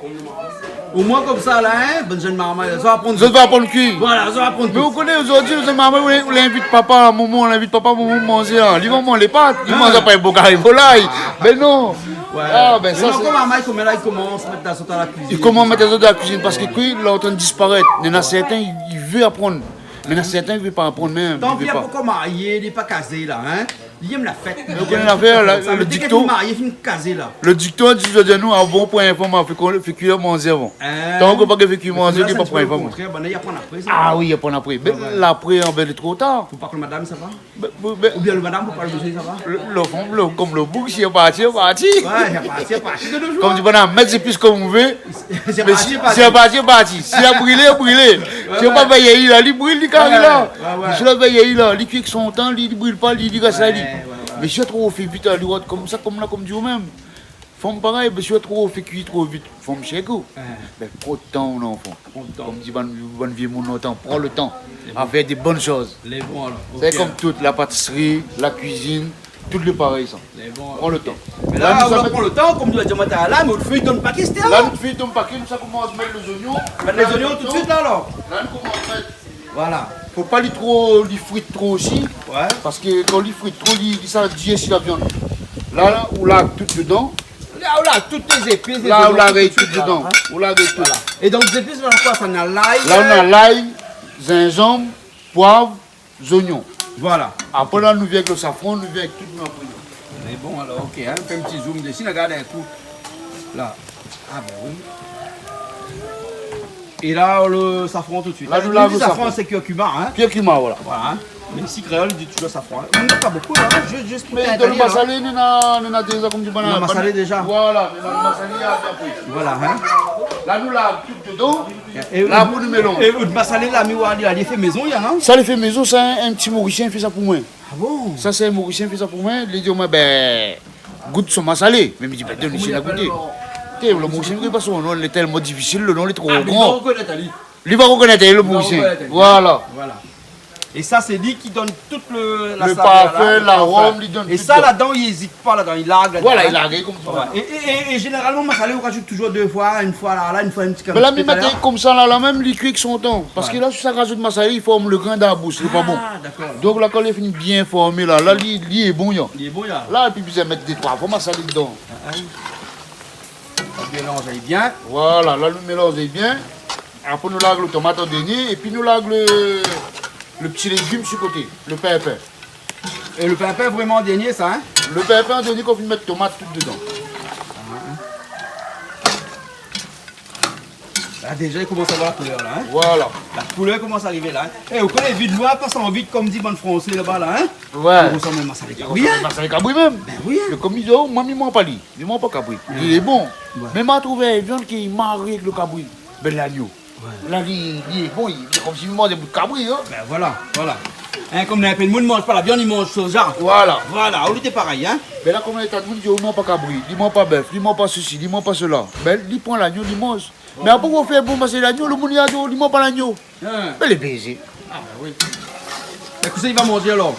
Omoin komsa la, in, bann zenn marmay la, zot va aprann kui. Zot va aprann kui. Voilà, zot va aprann kui. Mé ou koné, zordi, lo zenn marmay, ou, ou invit papa, momon, ou invit papa, momon manzé, in. Li va manzé lé pat, li manz pa in bon kari volay. Bin non. Ouais. Ah, bin sa, sé... Mé non, kom marmay, koman la, li komans mèt lézot dan la kuizine, li komans mèt lézot dan la kuizine, parské kui, la, antrinn disparèt. Néna sèrtin, li, li vé aprann. Mé néna sèrtin i vé pa aprann mèm, i vé pa. Tan pis, ankor marié, li lé pa kazé la, in. Li èm la fèt. Mé ou koné lafèr la, lo dikton, marié, fine kazé la. Lo dikton i di, zordi anou, avan pran in fanm, fé kui, fé kui manzé avan. Tan ke pa fé kui manzé, ou pran pa in fanm. Mé koméla, sa lé o kontrèr, banna i aprann apré sa. Ah oui, i aprann apré. Mé la apré, in, bin, lé tro tar. Fo pa ke lo madam sava. Bin, bin, oubien lo madam, fo pa lo mésyé sava. Lo, lo fanm, lo, kom lo boug, si li parti, li parti. Ouais, si li parti, li parti de nos jours. Kom di banna, mèt zépis kom ou vé. Si li parti, li parti. Si li parti, li parti. Si li la brilé, li brilé. Si ou pa vèy ali la, li bril, li kari la. Ouais, ouais. Mé si ou la vèy ali la, li kui avèk son tan, li, li bril pa, li, li rès ali. Ouais, ouais, ouais. Mé si ou tro fé vit, li rod komsa, kom la, kom di ou mèm. Fanm parèy, mé si ou tro fé kui tro vit, fanm shé kou. Bin, pran out tan, mon zanfan. Pran out tan. Kom di bann, bann vié moun lontan, pran lo tan a fèr de bone shoz. Lé bon, alor. Sé kom tout, la patisri, la kuizine, tout lé parèy sa. Lé bon, alor. Pran lo tan. Mé la, la, nou sa mèt, pran lo tan, kom nou la di, matin la, mé out fèy tonm pa kèstyon. La, out fèy tonm pa kèstyon, nou sa komans mèt lé zoignon. Mèt lé zoignon tout suit la, alor. La, nou komans mèt. Voilà. Fo pa li tro, li frit tro osi. Ouais. Parské kan li frit tro, li, li sa dié si la viann. La, la, ou larg tout dedan. La, ou larg tout lé zépis, lé zoignon, tout suit la, in. La, ou larg tout dedan. Ou larg tout. Voilà. É donk, zépis, voilà koi sa, na lay. La, ou na lay, zinzanm, poiv, zoignon. Voilà. Apré la, nou vien avèk lo safran, nou vien avèk tout, nou apré. Mé bon, alor, ok, in, fé in ti zoom dési, la, gard in kou. La. Ah bin oui. É la, lo safran tout suit. La, nou la, lo safran, sé kurkuma, in. Kurkuma, voilà. Voilà, in. Mé isi, kréol, i di touzour safran. Nou na pa bonpé la, in. Zis, zis pou... Mé dan lo masalé, nou na, nou na déza, kom di banna. Nou na masalé déza. Voilà, nou na masalé, apré. Voilà, in. La, nou larg tout dedan. É la, pou nou mélanzé. É out masalé la, mi oi, li, li fé mézon, li, non ? Sa, li fé mézon, sa, in, in ti Morisien i fé sa pou moin. Ah bon ? Sa, sé in Morisien i fé sa pou moin. Li di amoin, bin, gout son masalé. Mé mi di, bin, done, mi sa gouté. Koman i apèl, alor ? Té, lo Morisien, mi koné pa son non, lé tèlman difisil, lo non lé tro gran. Ah, mé li va rokonèt ali. Li va rokonèt ali, lo Morisien. Li va rokonèt ali. Voilà. Voilà. É sa, sé li ki donn tout le, la savèr la, le parfin, larom, li donn tout. É sa, ladan, li ézit pa ladan, li larg ladan, in. Voilà, li larg konmsa. Ouais. É, é, é, é zénéralman, masalé, ou razout touzour dé foi, in foi la, la, in foi in ti... Mé la, mi mèt ali konmsa la, la mèm, li kui èk son tan. Parske la, si sa razout masalé, li form le grin dan la boush, lé pa bon. Ah, dakor. Donk la, kan li fini bien formé la, la, li, li lé bon, ya. Li lé bon, ya. La, épi, bizin mèt dé troi foi masalé dedan. Ah, ah. Mélanz bien. Voilà, la, nou mélanz bien. Apré, nou larg le tomat an dernié, épi nou larg le, le ti légim su koté, le pinpin. É le pinpin vréman an dernié, sa, in ? Le pinpin an dernié, kan ou fini mèt tomat tout dedan. La, déza, li komans avoir la koulèr, la, in ? Voilà. La koulèr i komans arivé, la, in ? É, ou koné, vit noir, pa san vit, konm di bann Fransé laba, la, in ? Ouais. I rosanm in masalé kabri, in ? I rosanm in masalé kabri mèm. Bin oui, in. Mé konm li di, oh, moin, mi manz pa li. Li manz pa kabri. Ouais. Li lé bon. Ouais. Mé ma trouv in viann ki mari èk le kabri. Bin, lagno. Ouais. La, li, li lé bon, li, li konmsi li manz in bout kabri, in. Bin voilà, voilà. In, konm néna in pé d'moun i manz pa la viann, i manz soja. Voilà. Voilà, ou lé parèy, in. Bin la, konm néna in ta d'moun i di, oh, li manz pa kabri, li manz pa bèf, li manz pa sesi, li manz pa sela. Bin, li pran lagno, li manz. Mé apré, ou fé bon, parske lagno, le moun i di, oh, li manz pa lagno. In. Bin, lé bézé. Ah, bin oui. Mé kosa li va manzé alor ?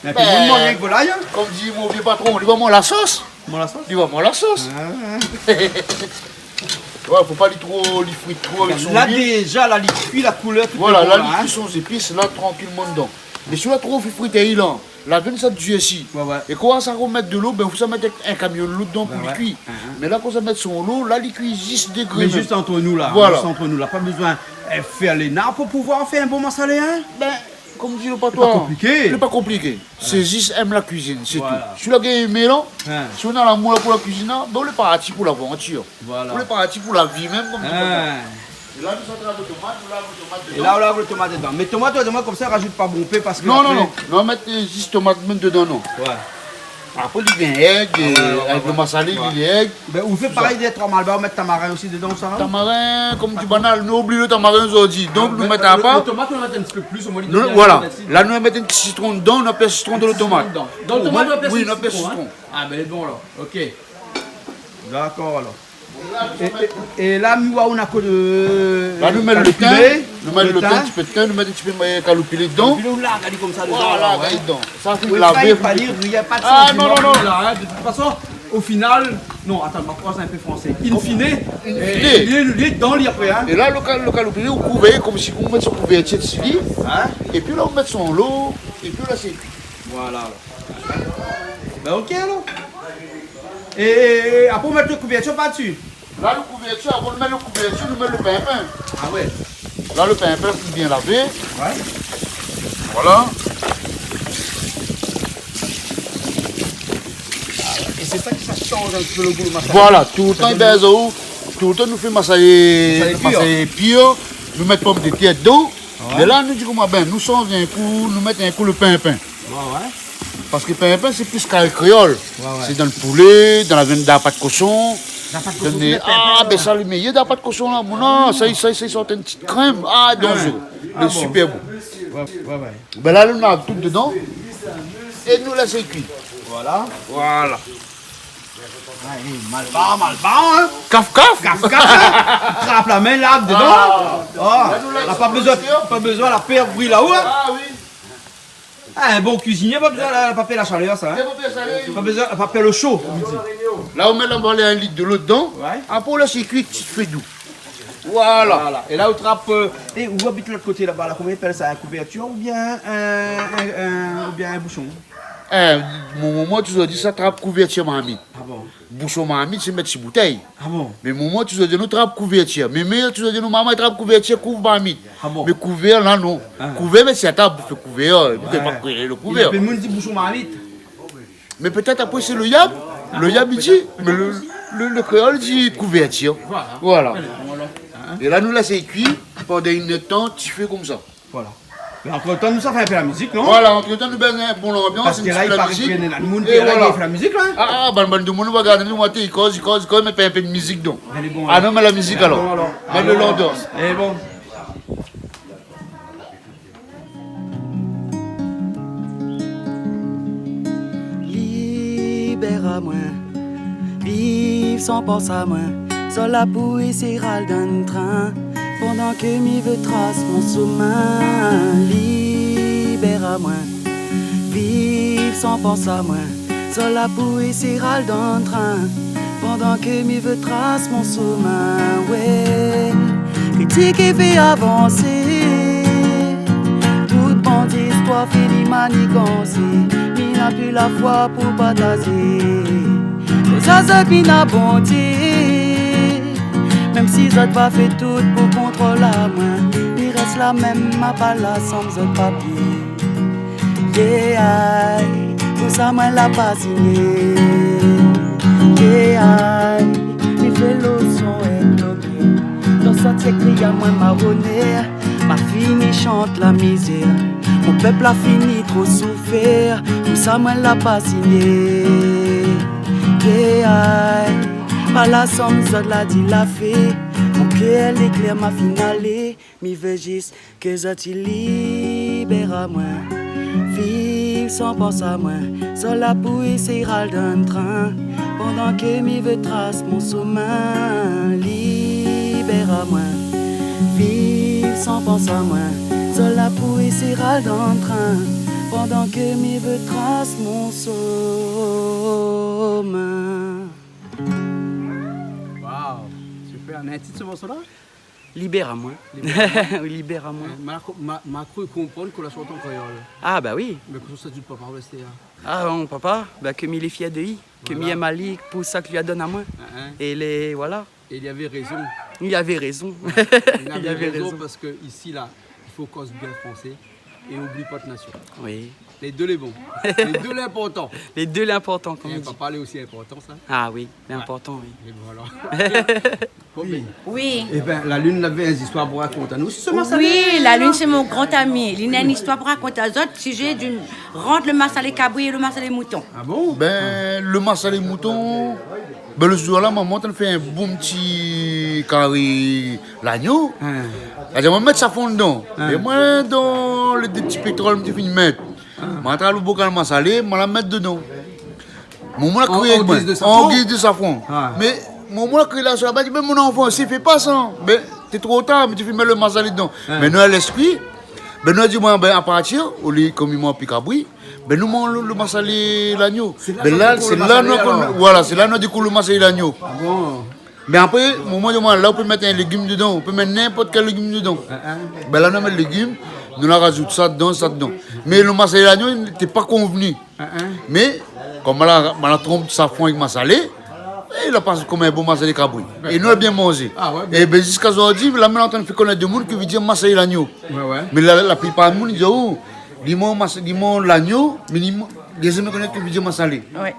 Bin, tout le moun i manz rienk volay, in ? Konm di mon vié patron, li va manz la sos. Manz la sos ? Li va manz la sos. Ah, ouais. Ouais, fo pa li tro, li fri tro avèk son luil. La, déza, la, li kui, la koulèr, tout lé bon, la, in ? Voilà, la, li kui son zépis, la, trankilman dedan. Mé si ou la tro fé frit ali, la, la viann sa dursi. Ouais, ouais. É kan sa romèt de lo, bin, fo sa mèt in kamion de lo dedan pou li kui. Ouais, ouais. Mé la, kan sa mèt son lo, la, li kui zis dégré mèm. Mé zis ant nou la, zis ant nou la. Voilà. Pa bezoin, eh, fé léna pou pouvoir fé in bon masalé, in ? Bin, konm di le patron, lé pa konpliké. Lé pa konpliké. Sé zis èm la kuizine, sé tou. Voilà. Si ou la gingn èmé la, si ou néna lamour la pou la kuizine la, bin, ou lé parti pou lavantir. Voilà. Ou lé parti pou la vi mèm, konm di le patron. É la, nou sa trap tomat, nou larg tomat dedan. É la, ou larg tomat dedan. Mé tomat, ou di amoin konmsa, razout pa bonpé parske... Non, non, non. Non, mèt, euh, zis tomat mèm dedan, non. Ouais. Apré, li vien èg, avèk le masalé, li lé èg. Ah ouais, ouais, ouais. Bin, ou fé parèy dé troi malbar, ou mèt tamarin osi dedan, sa, non ? Tamarin, konm di banal, nou oubli le tamarin zordi. Donk, nou mèt apa. Ah, le, le tomat, nou mèt in ti pé plis, omoin, li devien... Voilà. Mèt in ti... La, nou mèt in ti sitron dedan, nou apèl sitron dan le tomat. In ti sitron dan. Dan le tomat, nou apèl sitron, in. Oui, nou apèl sitron. Ah, bin, bon, alor. Ok. Dakor, alor. É, é, é la, mi oi ou na kosa de... La, nou mèt le tin, kaloupilé, nou mèt le tin, in ti pé de tin, nou mèt in ti pé, euh, kaloupilé dedan. Kaloupilé, ou larg ali konmsa dedan, ouais. Voilà, la, dedan. Sa, sé... Oui, lavé, sa, i fo pa dir, i na pa de santiman la, in. De tout fason, o final, non, atann, ma kroiz in pé fransé. In fine, in fine, euh, li, li lé dedan, li, apré, in. É la, le kal-, le kaloupilé, ou kouv konmsi ou mèt son kouvèrtir dsi li. In ? Épi la, ou mèt son lo, épi la, sé kui. Voilà, alor. Bin, ok, alor. É, é, é apré, ou mèt le kouvèrtir par dsi. La, le kouvèrtir, avan nou mèt le kouvèrtir, nou mèt le pinpin. Ah ouais. La, le pinpin, li bien lavé. Ouais. Voilà. É sé sa ki sa sanz in pé le gou, le masalé. Voilà, toultan, bin, zot, toultan nou fé masalé, masalé kui, masalé kui, nou mèt pomdetèr dedan. Ouais. Mé la, nou di koman, bin, nou sanz in kou, nou mèt in kou le pinpin. Ouais, ouais. Parske pinpin, sé plis kari kréol. Ouais, ouais. Sé dan le poulé, dan la viann, dan la pat koshon. La pat koshon, dan le, ou mèt pinpin, ah, bin, sa, le méyèr dan la pat koshon, la, mon... Ah bon ? Sa, sa, sa, i sort in ti krèm. Ah, danzéré. Ah bon. Lé super bon. Ouais, ouais, ouais. Bin la, nou mèt tout dedan. É nou lès kui. Voilà. Voilà. Ah, é, malbar, malbar, in ? Kaf, kaf. Kaf, kaf, in ? Trap la min, larg dedan. Ah. Ah. La, nou lès... La, pa bezoin, pa bezoin la pèr bri la-o, in ? Ah oui. Ah, in bon kuizinié, pa bezoin la, pa pèr la shalèr, sa, in ? Pa pèr la shalèr. Pa bezoin, pa pèr le sho, konm i di. La, ou mèt, la, ou mèt in lit de lo dedan. Ouais. Apré, ou lès kui ti fé dou. Voilà. Voilà. É la, ou trap, euh, é ou abit lot koté laba, la, koman i apèl sa, in kouvèrtir oubien in, in, in, oubien in boushon ? Eh, mon momon touzour di sa, trap kouvèrtir marmit. Ah bon ? Boushon marmit, sé mèt si boutèy. Ah bon ? Mé momon touzour di nou trap kouvèrtir. Mé méyèr touzour di nou, momon, trap kouvèrtir, kouv marmit. Ah bon ? Mé kouvèr, la, non. Ah. Kouvèr, mé sé a tab, fé kouvèr, nou fé pa kouvèr. Ouais. É apré, moun i di boushon marmit. Mé pétèt apré sé le yab. Le yab i di, mé le, le, le kréol i di kouvèrtir. Voilà. Voilà. Alé, bon, alor. In ? É la, nou lès kui pandan in èr d'tan, ti fé konmsa. Voilà. Mé antretan, nou sa fé in pé la mizik, non ? Voilà, antretan, nou bèz in bon lanbians, in ti pé la mizik. Parske la, i paré ke néna demoun ki lé la, i fé la mizik, la, in ? É voilà. Ah, ah, bann, bann demoun, nou va gard, nou va té, i koz, i koz, i koz, mé pa in pé de mizik, donk. Alé, bon, alor. Ah non, mé la mizik, alor. Alon, alor. Mèt le lanbians. Alé, bon. Libèr amoin, viv san pans amoin. Sort la pou éséy ral dann trin, pandan ke mi vé tras mon shomin. Li Moin, viv san pans amoin. Zot la pou éséy ral dan trin, pandan ke mi vé tras mon somin, wé. Kritik é fé avansé. Tout bann zistwar fini manigansé. Mi na pi la foi pou partazé. Koz a zot, mi na Bondié. Mèm si zot va fé tout pou kontrol amoin, mi rès la mèm, ma pa la sanm zot papié. Yeah, aï, pou sa moin la pa signé. Yeah, aï, mi fé lo son èk lo bié. Dan sa sièk, li amoin maroné, ma fini shant la mizèr. Mon pèp la fini tro soufèr, pou sa moin la pa signé. Yeah, aï, pa la sanm zot la di la fé. Mon kèr lé klèr, ma fine alé. Mi vé zis ke zot i libèr amoin. Viv san pans amoin. Zot la pou éséy ral dan trin, pandan ke mi vé tras mon somin. Libèr amoin. Viv san pans amoin. Zot la pou éséy ral dan trin, pandan ke mi vé tras mon somin. Waouh, super. Néna in tit so morso la ? Libèr amoin. Libèr amoin. Oui, libèr amoin. Eh, ma, ma, ma kru konprann ke la shant an kréol. Ah, ba oui. Mé kosa i di out papa, ou lès, hein ? Ah, mon papa, ba, ke mi lé fièr de li, ke mi èm ali pou sak li la donn amoin. Hein, hein. É lé, voilà. Et il avait raison. Il avait raison. Ouais, il avait raison. Il avait raison parce que ici, là, il faut qu'on se bien français. É oubli pa out nasion. Oui. Lé dé lé bon. Lé dé lé inportan. Lé dé lé inportan, konm i di. É papa lé osi inportan, sa. Ah oui, lé inportan, oui. Mé bon, alor. Bon, bin. Oui. Ébin, Lalune lavé in zistoir pou rakont anou. Sé ma sa. Oui, Lalune, sé mon gran ami. Li na in zistoir pou rakont azot, sizé di rant lo masalé kabri é lo masalé mouton. Ah bon ? Bin, lo masalé mouton, bin, lo zour-la, momon té fé in bon ti kari lagno. Hein. La di amoin mèt safran dedan. Hein. É moin, dan lo dé ti pétrol mi té fine mèt, moin la trap lo bokal masalé, moin la mèt dedan. Momon la krié amoin, an giz de safran. An giz de safran. Ah. Mé momon la krié la, sir la, la di, mé mon zanfan, si, fé pa sa. Mé té tro tar, mi té fine mèt lo masalé dedan. Hein. Mé nou la lès kui. Bin, nou la di, bon, bin, a partir, olié, konm i manz pi kabri, bin, nou manz lo, lo masalé lagno. Sé la, bin, sa la, dékouv sé lo la, masalé, nou, alor. Voilà, sé la nou dékouv lo masalé lagno. Ah bon ? Mé apré, momon di amoin, la, ou pé mèt in légim dedan, ou pé mèt ninport kèl légim dedan. Hein, hein. Bin, la, nou la mèt légim, nou la razout sa dedan, sa dedan. Mé lo masalé lagno, té pa konvni. Hein, hein. Mé, konm moin la, moin la tronp safran èk masalé, é la pas konm in bon masalé kabri. Dakor. É nou la bien manzé. Ah ouais, bien. Ébin, ziska zordi, la, moin la antann fé konèt demoun ki vé dir masalé lagno. Ouais, ouais. Mé la, la plipar demoun i di, oh, li manz mas-, li manz lagno, mé li man-, lé zamé konèt ki vé dir masalé. Ouais.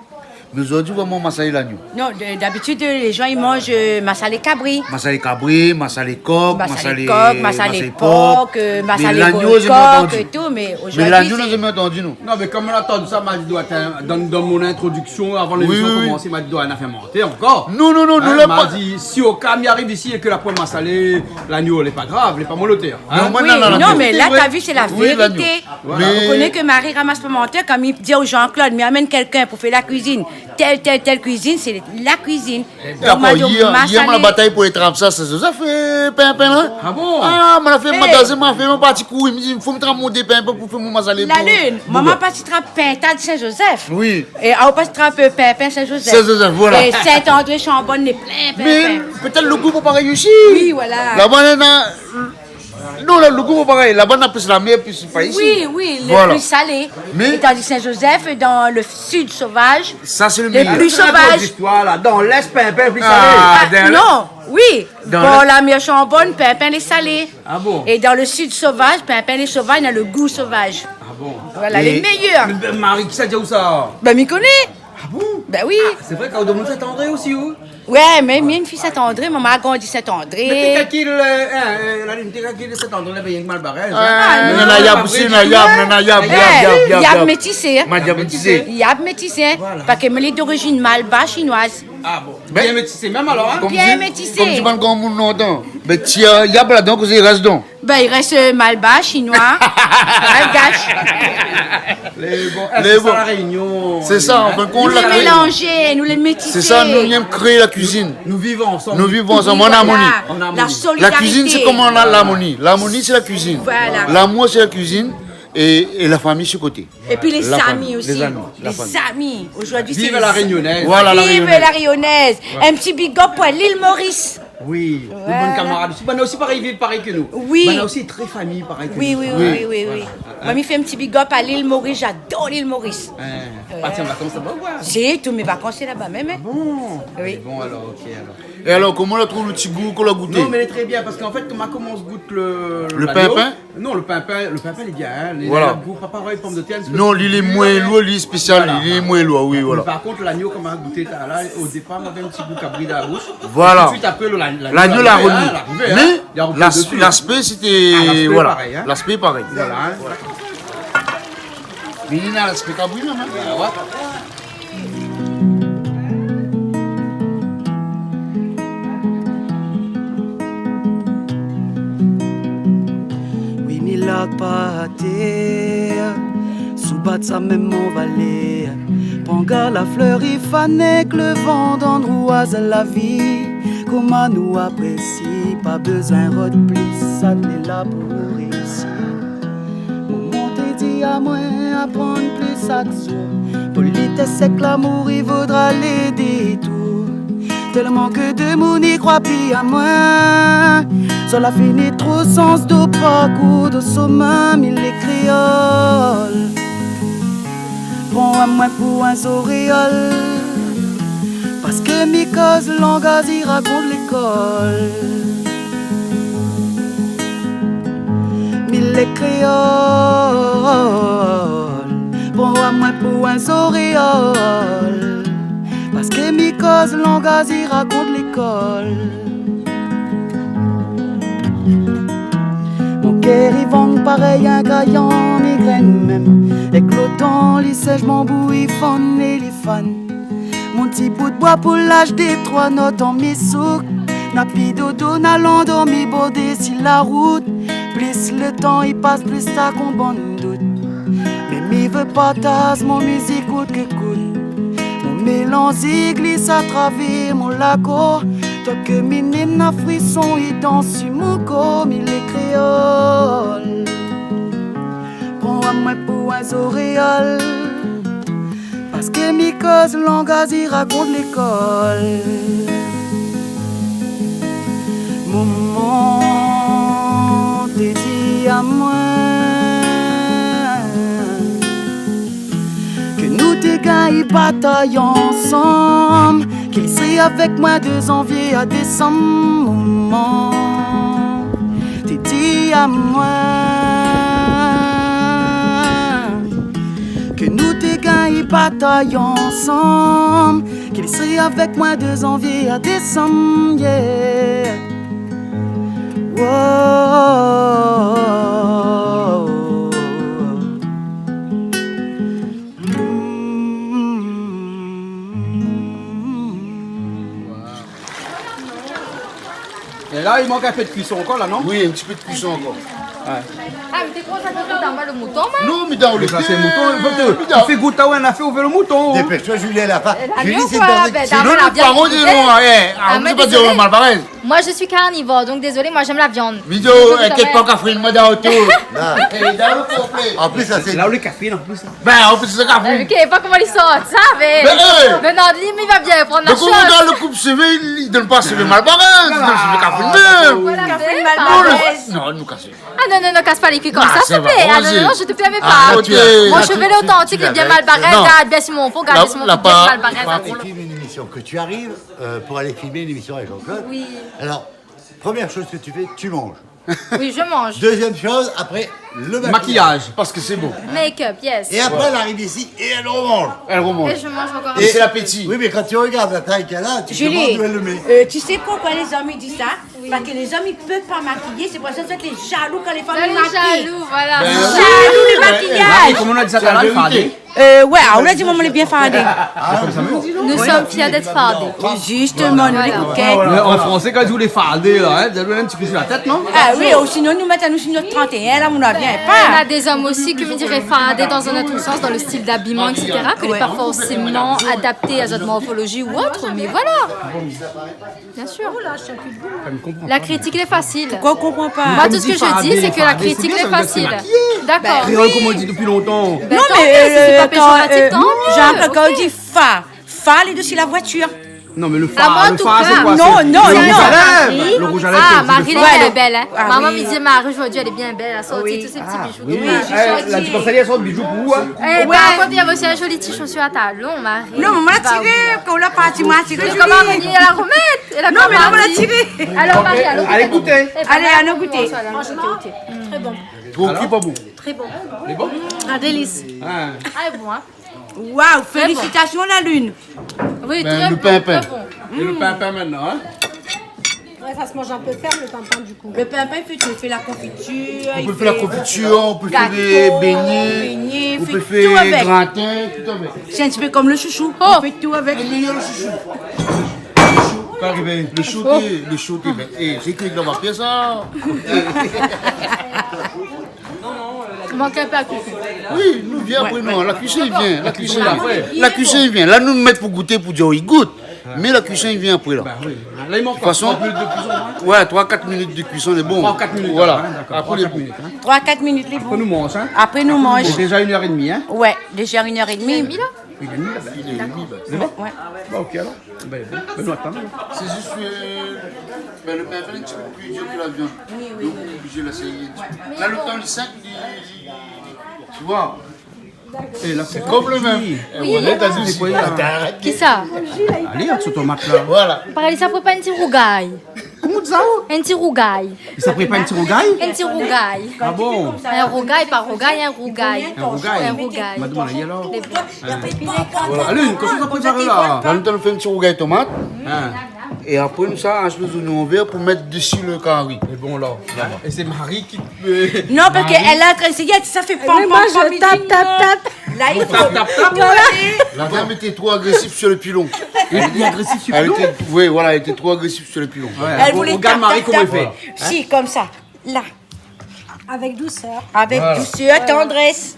Mé zordi, vréman, masalé lagno. Non, de, d'abitid, lé zan i manz, euh, masalé kabri. Masalé kabri, masalé kok, masalé, masalé kok, masalé por, euh, masalé volkok é tou, mé zordi, lagno, nou la zamé antandi, nou. Non, mé konm nou la antann sa, ma di, doi èt, dan, dan mon introdiksion, avan lémision komansé, ma di, doi èt in afèr manté ankor. Non, non, non, nou la pa di, si oka mi ariv isi é ke la poin masalé lagno, lé pa grav, lé pa mon lotèr. Hein ? Non, moin, oui, non, non, non, mé la, ou la vi, sé la vérité. Oui, lagno. Voilà. Mé ou koné ke Marie ramas pa mantèr, kan mi di o Jean-Claude, mi amenn kèlkin pou fé la kuizine, tèl, tèl, tèl kuizine, sé la kuizine. Donk, dakor, ma di, yèr, yèr, moin la batay pou lé trap sa, Saint-Joseph, euh, pinpin, la. Ah bon ? Ah, moin la fé magazin, moin la fé mon parti kouri, mi di, fo mi trap mon dé pinpin pou fé mon masalé. Lalune, momon la parti trap pinpin Saint-Joseph. Oui. É, ah, ou la parti trap, euh, pinpin Saint-Joseph. Saint-Joseph, voilà. É Saint-André-Chambonne, lé plin pinpin. Mé pétèt lo gou pa parèy osi. Oui, voilà. Laba néna, non, la, lo gou pa parèy. Laba na plis la mèr, plis pa isi. Oui, oui, lé pli salé. Voilà. Mé é tandi Saint-Joseph, dan lo sid sovaz, sa sé lo méyèr. Lé pli sovaz. Zistoir la, dan lès, pinpin lé pli salé. Ah, non, oui. Dan lès. Bor la mèr Chambonne, pinpin lé salé. Ah bon ? É dan lo sid sovaz, pinpin lé sovaz, na lo gou sovaz. Ah bon ? Voilà, lé méyèr. Mé, mé Marie, kisa la di aou sa ? Bin, mi koné. Ah bon ? Bin oui. Ah, sé vré, kan ou domoun Saint-André osi, ou ? Ouais, mé, mé mi fine Saint-André, momon la grandi Saint-André. Mé té kèl, euh, hein, euh, Lalune, té kèl Saint-André, la, néna yab osi, néna yab, néna yab, yab, yab, yab métisé, hein. Yab métisé. Yab métisé, hein. Voilà. Parské moin lé d'orizine malbar shinoiz. Ah bon. Bin, bien métisé mèm alor, hein ? Konm di, bien métisé. Konm di bann gran moun lontan. Bin, ti, euh, yab ladan, kosa i rès dedan ? Bin, i rès, euh, malbar, shinoi, malgash. Lé bon. Eh, lé bon. Sé sa, La Rényon. Sé sa, an fin d'kont, nou lé mélanzé, nou lé métisé. Sé sa, nou yèm kréé la kuizine. Nou viv ansanm. Nou viv ansanm, an armoni. Voilà. An armoni. La solidarité. La kuizine, sé koman la, larmoni. Larmoni, sé la kuizine. Voilà. Lamour, sé la kuizine. É, é la fami su koté. Épi lé zami osi. Lé zami, la fami. Lé zami. Zordi sé... Viv la Rényonèz. Voilà, la Rényonèz. Viv la Rényonèz. Ouais. In ti big up pou lil Moris. Oui, nou bann kamarad osi. Banna osi parèy, viv parèy ke nou. Oui. Banna osi trè fami parèy ke nou. Oui, oui, oui, oui, oui. Voilà. Moin mi fé in ti big up a lil Moris, j'adore lil Moris. Hein, parti an vakans laba ou koi ? Si, tout mé vakans sé laba mèm, hein. Ah bon ? Oui. Bon, alor, OK, alor. É alor, koman ou la trouv lo ti gou k'ou la gouté ? Non, mé lé trè bien, parske an fèt, kan ma komans gout lo, lo pinpin ? Non, lo pinpin, lo pinpin lé bien, hein. Voilà. Li na gou pa parèy pomdetèr, parske... Non, li lé moin lour, li lé spésial, li lé moin lour, oui, voilà. Mé par kont, lagno, kan ma gouté sa la, o dépar, navé in ti gou kabri dan la boush. Voilà. É tout suit apré, lo, la, lagno la arivé, hein. Mé laspé, sété, voilà. Laspé parèy, hein. Laspé parèy. Voilà, hein. Mé li na laspé kabri mèm, hein. Ah ouais. Oui, mi larg pa atèr, sou bat sa mèm mon valèr. Pran gard la flèr i fane, ke lo van dan rouaz la vi. Koman nou aprésié, pa bezoin rod plis, sa té la pou réisi. Momon té di amoin, aprann plis shak zour. Politès èk lamour, i vodra lé détour. Tèlman ke demoun i kroi pi amoin. Sa la fini tro sans do parkour, do shomin, mi lé kréol. Pran amoin pou in zoréol. Parske mi koz langaz i rakont lékol. Mi lé kréol, pran amoin pou in zoréol. Parske mi koz langaz i rakont lékol. Mon kèr i vang parèy in kayan, migrèn mèm. Èk lo tan, li sèsh banbou, i fann é li fann. Mon ti bout boi pou lash, dé troi not an misouk. Na pi dodo, na landormi bordé si la rout. Plis lo tan i pas, plis sa konbann dout. Mé mi vé partaz mon mizik kout ke kout. Mon mélanz i glis atravèr mon lakor. Tan ke mi néna frison, i dans si mon kor, mi lé kréol. Pran amoin pou in zoréol. Parske mi koz langaz i rakont lékol. Momon té di amoin ke nou té gingn batay ansanm, ke li sré avèk moin de zanvié a désanm. Momon té di amoin ke nou té gingn batay ansanm, ke li sré avèk moin de zanvié a désanm, yeah. Wow. É la, i mank in pé de kuison ankor la, non ? Oui, in ti pé de kuison ankor. Ouais. Ah, mé té kontan sa, té kontan, moin, lo mouton, moin. Non, mé dan lo... Mé sa, sé mouton, fo ke... Mé dan... Fé gout, ah ouais, na fé ouvèr lo mouton. Dépêche-toi, Julie, à la fin. Julie, c'est une personne qui... Julie, le paro, di non, hein, ah, mé dézolé. Moi, je suis carnivore, donc désolée, moi, j'aime la viande. Mé inkièt pa, Catherine, moin dan lo tou. Là. É dan lo konplé. En plus, ça, c'est... Là où les cafés, en plus. Ben, an plis, sé sa ka fé. OK, pa koman li sort sa, mé... Mé, hey ! Mé non, li, mi va bien pran la shoz. Donk, koman dan lo koup sévé, li donn pa sévé malbarèz, li donn sévé kafrine mèm. Voilà, kafrine mé malbarèz. Non, nou kas... Ah non, non, non, kas pa lé kui konmsa, s'il te plaît. Ah non, non, non, je te permets pas. Ah, OK. Mon chevet, il est authentique, il est bien malbarèz. Regarde bien sur mon front, regarde bien sur mon front, bien malbarèz. Quand tu filmes une émission, que tu arrives, euh, pour aller filmer une émission avec Jean-Claude. Oui. Alors, première chose que tu fais, tu manges. Oui, je mange. Deuxième chose, après, le maquillage. Maquillage, parce que c'est bon. Make-up, yes. Et après, elle arrive ici et elle remange. Elle remange. Et je mange encore un peu. Et c'est l'appétit. Oui, mais quand tu regardes la taille qu'elle a, tu te demandes d'où elle le met. Julie, euh, tu sais pourquoi les hommes, ils disent ça ? Oui. Parce que les hommes, ils peuvent pas maquiller, c'est pour ça que vous êtes les jaloux quand les femmes maquillent. Jaloux, voilà. Ben oui. Jaloux, le maquillage. Ben, ben, comme on a dit ça tout à l'heure, c'est la vérité. Euh, ouais, ah, ou la di, momon lé bien fardé. Nous sommes fiers d'être fardés. Justement, nou lé kokin. Voilà. Mé an fransé, kan i di ou lé fardé, la, hein, ou la in ti kou su la tèt, non ? Ah oui, ou sinon, nou mèt anou su nout trente et un, la, nou vien pa. On a des hommes aussi, comme on dirait, fardés dans un autre sens, dans le style d'habillement, et cetera, que n'est pas forcément adapté à votre morphologie ou autre, mais voilà. Bien sûr. La kritik lé fasil. Pourquoi on comprend pas ? Moi, tout ce que je dis, c'est que la kritik lé fasil. D'accord. Kréol, oui. Koman i di dopi lontan. Ben, non, tant mieux, si c'est pas péjoratif, euh, tant mieux. Jean-Claude, quand on dit fa, fa, il est dessus la voiture. Non, mais le fa, le fa, c'est quoi ? Non, non, non. C'est le rouge à lèvres. Le rouge à lèvres, c'est le fa. Ah, Marie, elle est belle, hein. Ah, maman, oui. Mi di Marie, zordi, elle est bien belle. Elle a sorti tous ses petits bijoux. Oui, oui, la ti sort bijoux pou ou, hein. Eh ben, par contre, il y avait aussi un joli petit chaussure à talons, Marie. Non, mé moin la tiré, kan ou la parti, moin la tiré, Julie. Koman Marie, elle la remèt ? Non, mé la moin la tiré. Alors, Marie, allons goûter. Allez, allons goûter. Franchement, très bon. Bon, ki pa bon ? Très bon. Lé bon ? Un délice. Ah, lé bon, hein. Waouh, félicitations, la lune. Oui, très bon, très bon. Ben, le pimpin. Et le pimpin maintenant, hein ? Ouais, ça se mange un peu ferme, le pimpin, du coup. Le pimpin, i fé tout. I fé la confiture, i fé gâteau, beignets, i fé tout avec. On peut faire la confiture, on peut faire des beignets, on peut faire gratin, tout avec. C'est un petit peu comme le chouchou. Oh. On fait tout avec. Le meilleur chouchou. Le chouchou, kan i ariv, le chouchou, le chouchou, ben, eh, sé ki la va fé sa ? Mank in pé a kuisine. Oui, nou vien apré, nou. La kuisine i vien, la kuisine i vien. La kuisine i vien. La, nou mèt pou gouté, pou dir, i gout. Mé la kuisine i vien apré, la. Ben oui. La, i mank troi minit de kuison, hein. Ouais, troi, kat minit de kuison, lé bon. Troi, kat minit, hein, d'accord. Voilà. Troi, kat minit, hein. Apré, lé bon. Apré, nou manz, hein. Apré, nou manz. Lé déza inn èr é dmi, hein. Ouais, déza inn èr é dmi. Inn èr é dmi, la. Inn èr é dmi, ben. Lé bon ? Ouais. Bah, ok, alors. Ben, bon, ben, nou atann, alor. C'est juste que, ben, le pimpin est un petit peu plus dur que la viande. Oui, oui, oui. Donc, on est obligé de l'essayer un petit peu. Là, le temps, les cinq, il, il, tu vois, c'est comme le même. Oui. Eh, on est dans une... Kisa ? Alé, avèk son tomat la. Voilà. Parèy, sa i fo pa in ti rougay. Koman i di sa ? In ti rougay. Sa i fo pa in ti rougay ? In ti rougay. Ah bon ? In rougay, pa rougay, in rougay. In rougay. In rougay. Ma domann ali alor. Voilà. Alé, kosa ou la prépar la ? La, nou fé in ti rougay tomat. Hein. É apré, nou sa ash lé zoignon vèr pou mèt dési le kari. É bon, la. Voilà. É sé Marie ki, euh... Non, parske èl la antrinn éséyé, sa i fé pam, pam, pam, i tap, tap, tap. La, i fo... Tap, tap, tap. Voilà. La dame était trop agressive sur le pilon. Elle était agressive sur le pilon ? Elle était, oui, voilà, elle était trop agressive sur le pilon. Ouais. Èl i voulé tap, tap, tap. Regarde Marie, comment elle fait. Hein ? Si, konmsa. La. Avec douceur. Avec douceur, tendresse.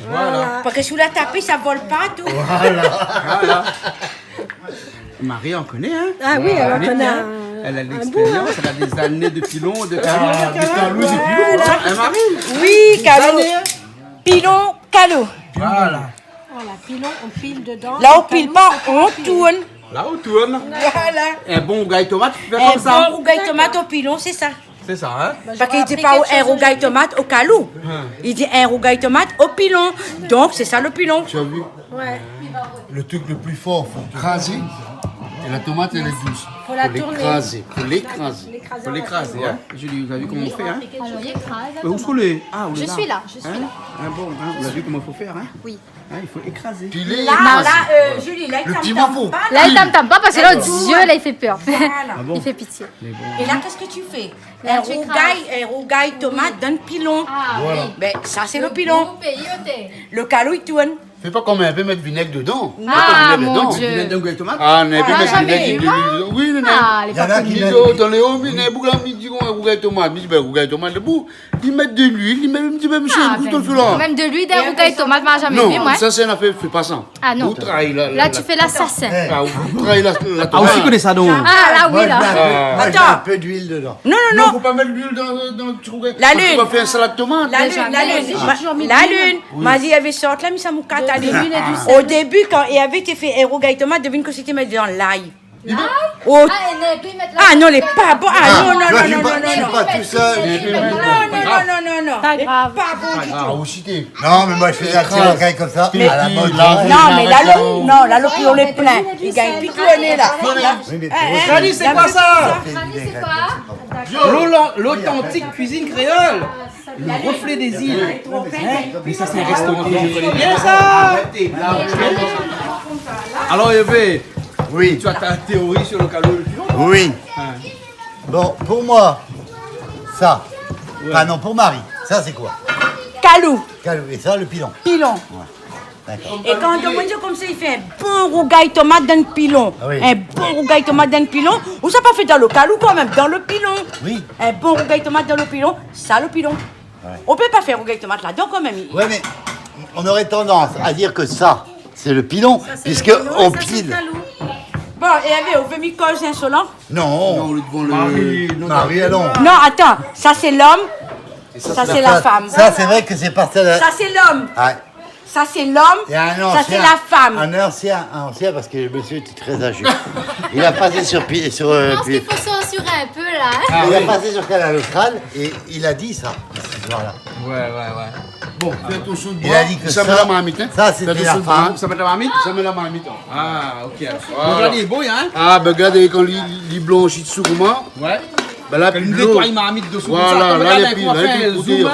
Voilà. Parske si ou la tap, sa i vol partou. Voilà. Voilà. Marie, on connaît, hein ? Ah oui, elle en connaît bien, hein. Elle a l'expérience, elle a des années de pilon, de kalou. Ah, de kalou, de pilon, hein, Marie ? Oui, kalou. Des années, hein ? Pilon, kalou. Voilà. Voilà, pilon, on pile dedans. La, ou pil pa, ou tourn. La, ou tourn. Voilà. In bon rougay tomat, fé konmsa. In bon rougay tomat o pilon, sé sa. Sé sa, hein ? Parske i di pa in rougay tomat o kalou. Hein. I di in rougay tomat o pilon. Donk, sé sa le pilon. Tu as vu ? Ouais. Le truc le plus fort, faut craser. Et la tomate, elle est douce. Faut la tourner. Faut l'écraser. Faut l'écraser. Faut l'écraser, hein. Julie, vous avez vu comment on fait, hein ? On écrase la tomate. Mais où sont les... Ah, on est là. Je suis là, je suis là. Hein ? Ah bon, hein, vous avez vu comment il faut faire, hein ? Oui. Ah, il faut écraser. Pilé, ékrasé. La, la, euh, Julie, la, i tam tam pa, la. Le piman, fo... La, i tam tam pa parske la, lo zié, la, i fé pèr. Voilà. Ah bon ? I fé pitié. Mé bon. Et là, qu'est-ce que tu fais ? Là, tu écrases. In rougay, in rougay tomat dan pilon. Ah, oui. Voilà. Ben, sa, sé le pilon. Lo gou péi oté. Le kalou, i tourn. Fé pa konm in pé mèt vinèg dedan. Ah, mon Dieu. Mèt vinèg dan rougay tomat ? Ah, non, mé mèt vinèg, de luil dedan. Oui, non, non. Ah, lé pa koni. Ni dan, dan lé o, mi, na boug la, mi di, ouais, rougay tomat. Mi di, ben, rougay tomat, le boug. I mèt de luil, i mèt, mi di, ben, mésyé, kosa ou fé la ? Mèm de luil dan rougay tomat, ma zamé vi, moin. Non, sa sé in afèr, fé pa sa. Ah non. Ou trayi la, la, la. Là, tu fais l'assassin. Ah, ou trayi la, la tomat. Ah, ou koné sa, donk. Ah, la, oui, la. Moin, je mets un peu, moin, je mets un peu d'huile dedans. Attends. Non, non, non. Non, fo pa mèt luil dan, dan le ti rougay. La lune. Parske ou va fé in salad tomat. La lune, la lune. Jamais. Ah. Ma-, la lune. Oui. Ma di, lavé sort la, mi sa mou kat, la lune. De l'huile et du sel. O débu, kan i lavé fé in rougay tomat, devine kosa té mèt dedan ? Lay. Lay ? Oh. Ah, é non, i pé mèt lay. Ah non, lé pa bon. Ah non, non, non, non, non, non. Ah, tu vois, je suis pas, je suis pas tout seul. Non, non, non, non, non. Pas grave. Lé pa bon du tout. Ah, aussi, t'es... Non, mais moi, je fais un petit rougay comme ça, à la mode. Non, mais là, le, non, là, le pilon lé plin. I gingn pi tourné, la. Oui, mais... Hein, hein. Rani, c'est quoi ça ? Rani, c'est quoi ? L'au-, l'authentique cuisine créole. Le reflet des îles. Hein ? Mais ça, c'est un restaurant que je connais bien, ça. Alors, Hervé, oui, tu as ta théorie sur le kalou et le pilon ? Oui. Hein. Bon, pour moi, ça. Ouais. Enfin, non, pour Marie, ça, c'est quoi ? Kalou. Kalou. Et ça, le pilon. Pilon. Ouais. D'accord. É kan ou manz konmsa, i fé in bon rougay tomat dan pilon. Ah oui. In bon rougay tomat dan pilon. Ou sa pa fé dan le kalou kan mèm, dan le pilon. Oui. In bon rougay tomat dan le pilon, sa le pilon. Ouais. Ou pé pa fé rougay tomat ladan kan mèm. Ouais, mais on aurait tendance à dire que ça, c'est le pilon, puisque on pile. Sa, sé le kalou. Bon, é Hervé, ou vé mi koz insolan ? Non. Non, on est devant le... Marie, non, Marie, allons. Non, atann, sa sé lom. Ça, c'est la femme. Ça, c'est vrai que c'est parti à la... Ça, c'est l'homme. Ouais. Ça, c'est l'homme. Il y a un ancien, ça, c'est la femme. Un ancien, un ancien, parce que le monsieur était très âgé. Il a passé sur pi-, sur, euh, pi-, Je pense qu'il faut se rassurer un peu, là, hein. Ah, il a passé sur Kanal Austral et il a dit ça, ce soir-là. Ouais, ouais, ouais. Bon, fé atansion de boir. Il a dit que ça, ça, c'était la femme. Fé atansion de boir, hein. Sa mèt la marmit ? Sa mèt la marmit, hein. Ah, ok. Voilà. Donk la, li lé bon, hein. Ah, ben, gard, kan li, li, li blanshi dosou, koman ? Ouais. Ben la, kan li nétoiy marmit dosou, konmsa, la, la, lé pi, la, lé pi koté, hein.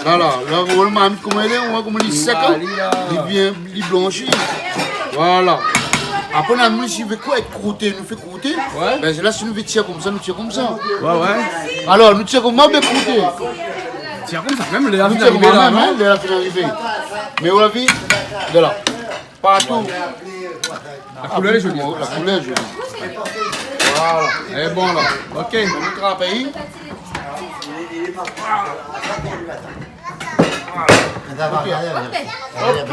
Voilà, la, ou voi la marmit koman li lé, ou voi koman li lé sèk, hein. Li vien, li blanshi. Voilà. Apré, nou, si nou vé koué, èk krouté, nou fé krouté. Ouais. Ben, la, si nou vé tir konmsa, nou tir konmsa. Ouais, ouais. Alor, nou tir koman, ben, krouté. Tir konmsa, mèm lé la fine arivé la, non ? Mèm lé la fine arivé. Mé ou la vi, de la. Partou. La koulèr lé zoli. La koulèr lé zoli. Voilà. Lé bon, la. Ok. Nou trap ali. Hop,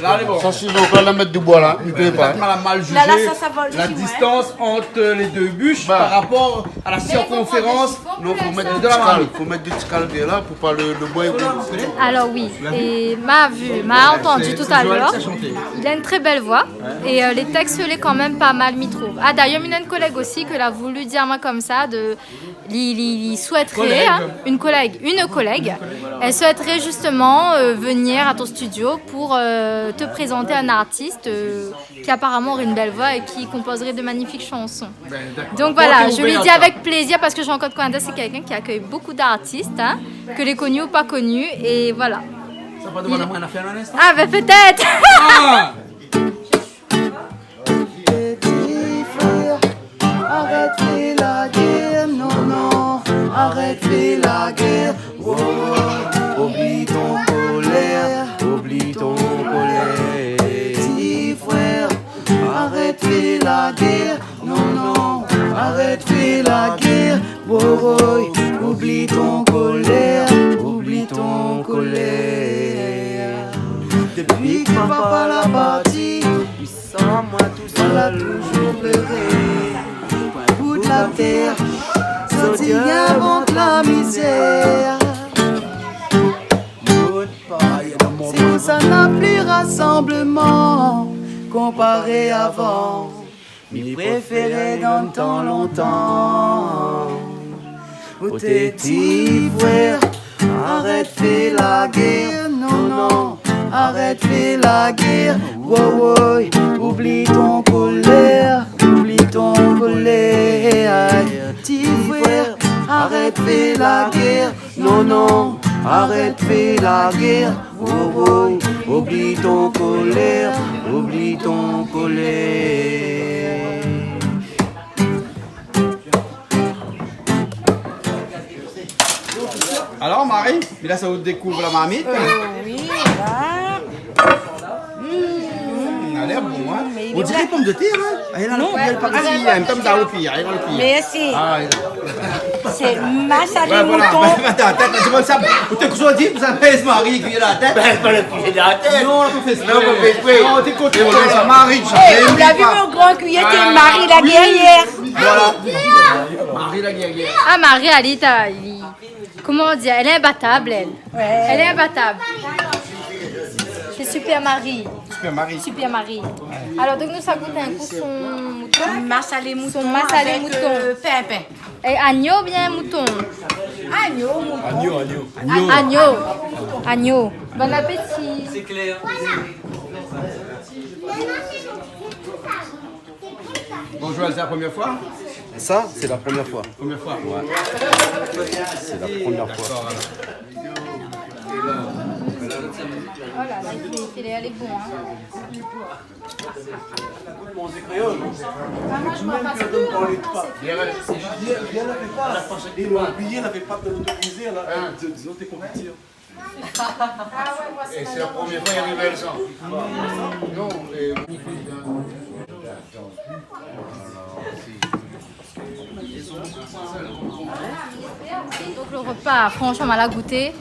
la, lé bon. Sa, si nou va mèt du boi la, nou pé pa. Pétèt nou la mal jijé la distans ant lé dé bish par rapor à la circonférence de la marmite. Fo mèt dé ti kal, fo mèt dé ti kal dèrièr la pou pa le, le boi lé gro. Alors oui, et m'a vu, m'a entendu tout à l'heure. Il a une très belle voix et, euh, les textes, lé quand même pas mal, mi trouv. Ah, d'ailleurs, mi néna une collègue aussi que l'a voulu dire à moi comme ça, de, li, li, li souhaiterait, hein, une collègue, une collègue, elle souhaiterait justement, euh, venir à ton studio pour, euh, te présenter un artiste, euh, qui apparemment aurait une belle voix et qui composerait de magnifiques chansons. Donc voilà, je lui dis avec plaisir parce que Jean-Claude Cointet, c'est quelqu'un qui accueille beaucoup d'artistes, hein, que les connus ou pas connus, et voilà. Sa pa domann amoin in nafèr in instan ? Ah, ben peut-être. Ah ! Ti frèr, arèt fé la guèr, non, non, arèt fé la guèr. Oh, oh, oubli ton kolèr, oubli ton kolèr. Ti frèr, arèt fé la guèr, non, non, arèt fé la guèr. Oh, oh, oubli ton kolèr, oubli ton kolèr. Dopi ke papa la parti, mi san moin tousèl. Moin la touzour pléré. Pou bout la tèr, zot i invant la mizèr. Sé konmsa, na pli rasanbleman konparé avan. Mi préféré dan tan lontan. Oté ti frèr, arèt fé la guèr, non, non, arèt fé la guèr. Woy, woy, oubli ton kolèr, oubli ton kolèr. Ti frèr, arèt fé la guèr, non, non, arèt fé la guèr. Oh, oh, oubli ton kolèr, oubli ton kolèr. Alors, Marie, mé la, sa ou dékouv la marmit ? Euh, oui, la. Hmm, la lèr bon, hein ? Mé on diré pomdetèr, hein ? Non, on diré pa. Ah, si, in pom d'arou, pi, hein, on le pi. Mèrsi. Ah, oui. Sé masalé mouton. Ouais, voilà. Atann, atann, atann, sé pa sa. Ou té kosa di, sa fé Marie ki la tèt. Ben, pa la kuiyèr dan la tèt. Non, la pa fé ésprè. Non, pa fé ésprè. Non, té kont sa, Marie, sa. Eh, ou la vi mon gran kuiyèr, té Marie la guerrière. Voilà. Marie la guerrière. Ah, Marie, èl lé, li, koman dir, èl lé inbatab, èl. Ouais. Èl lé inbatab. Sé Super Marie. Super Marie. Super Marie. Alor, donk, nou sa gout in kou son mouton. Masalé mouton avèk, euh, pinpin. Son masalé mouton. É agno oubien mouton ? Agno, mouton. Agno, agno. Agno. Agno. Bon appétit. C'est clair. Bonjour, c'est la première fois ? Ça, c'est la première fois. Première fois ? Ouais. C'est la première fois. D'accord, alors. Oh là là, il fait, il fait, elle est bon, hein. Ah, moi, je vois pas ce que... Bien, bien, la fé pa. Et le billet, la fé pa de l'autorisé, là. Hein. Dis-, disons, t'es converti, hein. Et c'est la première fois qu'il arrive à ça. Non, et... Donc le repas, franchement, on l'a goûté.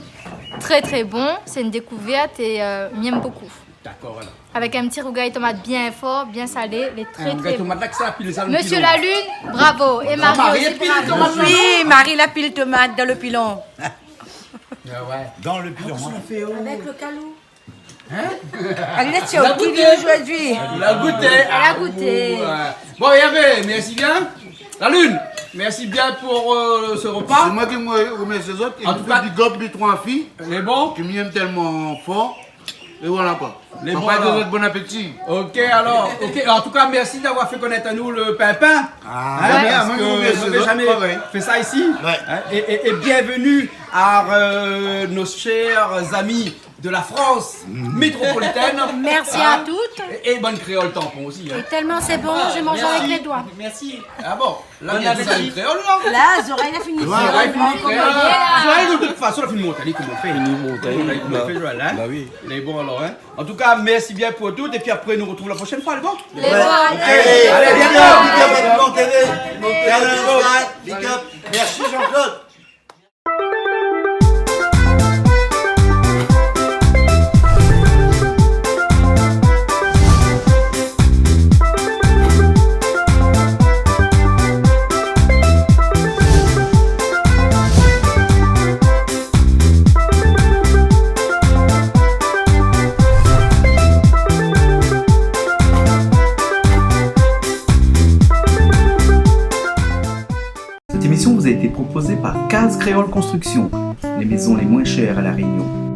Très, très bon. C'est une découverte et, euh, mi èm beaucoup. D'accord, alors. Avec un petit rougail tomate bien fort, bien salé, il est très, très bon. Un rougail tomate là, que ça, pile ça, le pilon. Monsieur Lalune, bravo. Et Marie aussi, bravo. Marie, pile tomate, non ? Oui, Marie la pil tomat dan le pilon. Ah ouais. Dans le pire, hein. Avec le calou. Hein ? Allez, let's go. La goûté. Qui vient aujourd'hui ? La goûté. La goûté. Ah, ouais. Bon, Hervé, merci bien. La Lune, merci bien pour, euh, ce repas. Sé moin ki remèrsi azot. En tout cas, big up, big up, troi fiy. Lé bon. Ke mi yèm tèlman for. É voilà, koi. Lé bon, alor. Bon appétit. Ok, alors, ok. En tout cas, merci d'avoir fait connaître à nous le Pimpin. Ah, ouais, parce que on n'avait jamais fait ça ici. Ouais. Hein, et, et, et bienvenue à, euh, nos chers amis de la France métropolitaine. Merci à toutes. Hein ? Et, et bonne créole tampon aussi, hein. Et tellement c'est bon, je mange avec les doigts. Merci. Ah bon, la, bon appétit. Créole, là. La zorèy la fini. Ouais. Zorèy la fini, créole. Zorèy, de toute façon, la fini mont. Alé, koman i fé ? Fini mont, koman i fé, Joël, hein ? Bah oui. Lé bon, alors, hein. En tout cas, merci bien pour tout. Et puis après, nous retrouvons la prochaine fois, lé bon ? Lé bon. Ok. Allez, à bientôt. Big up à Piment T V. Big up. Merci, Jean-Claude. Cette émission vous a été proposée par Case Créole Construction, les maisons les moins chères à La Réunion.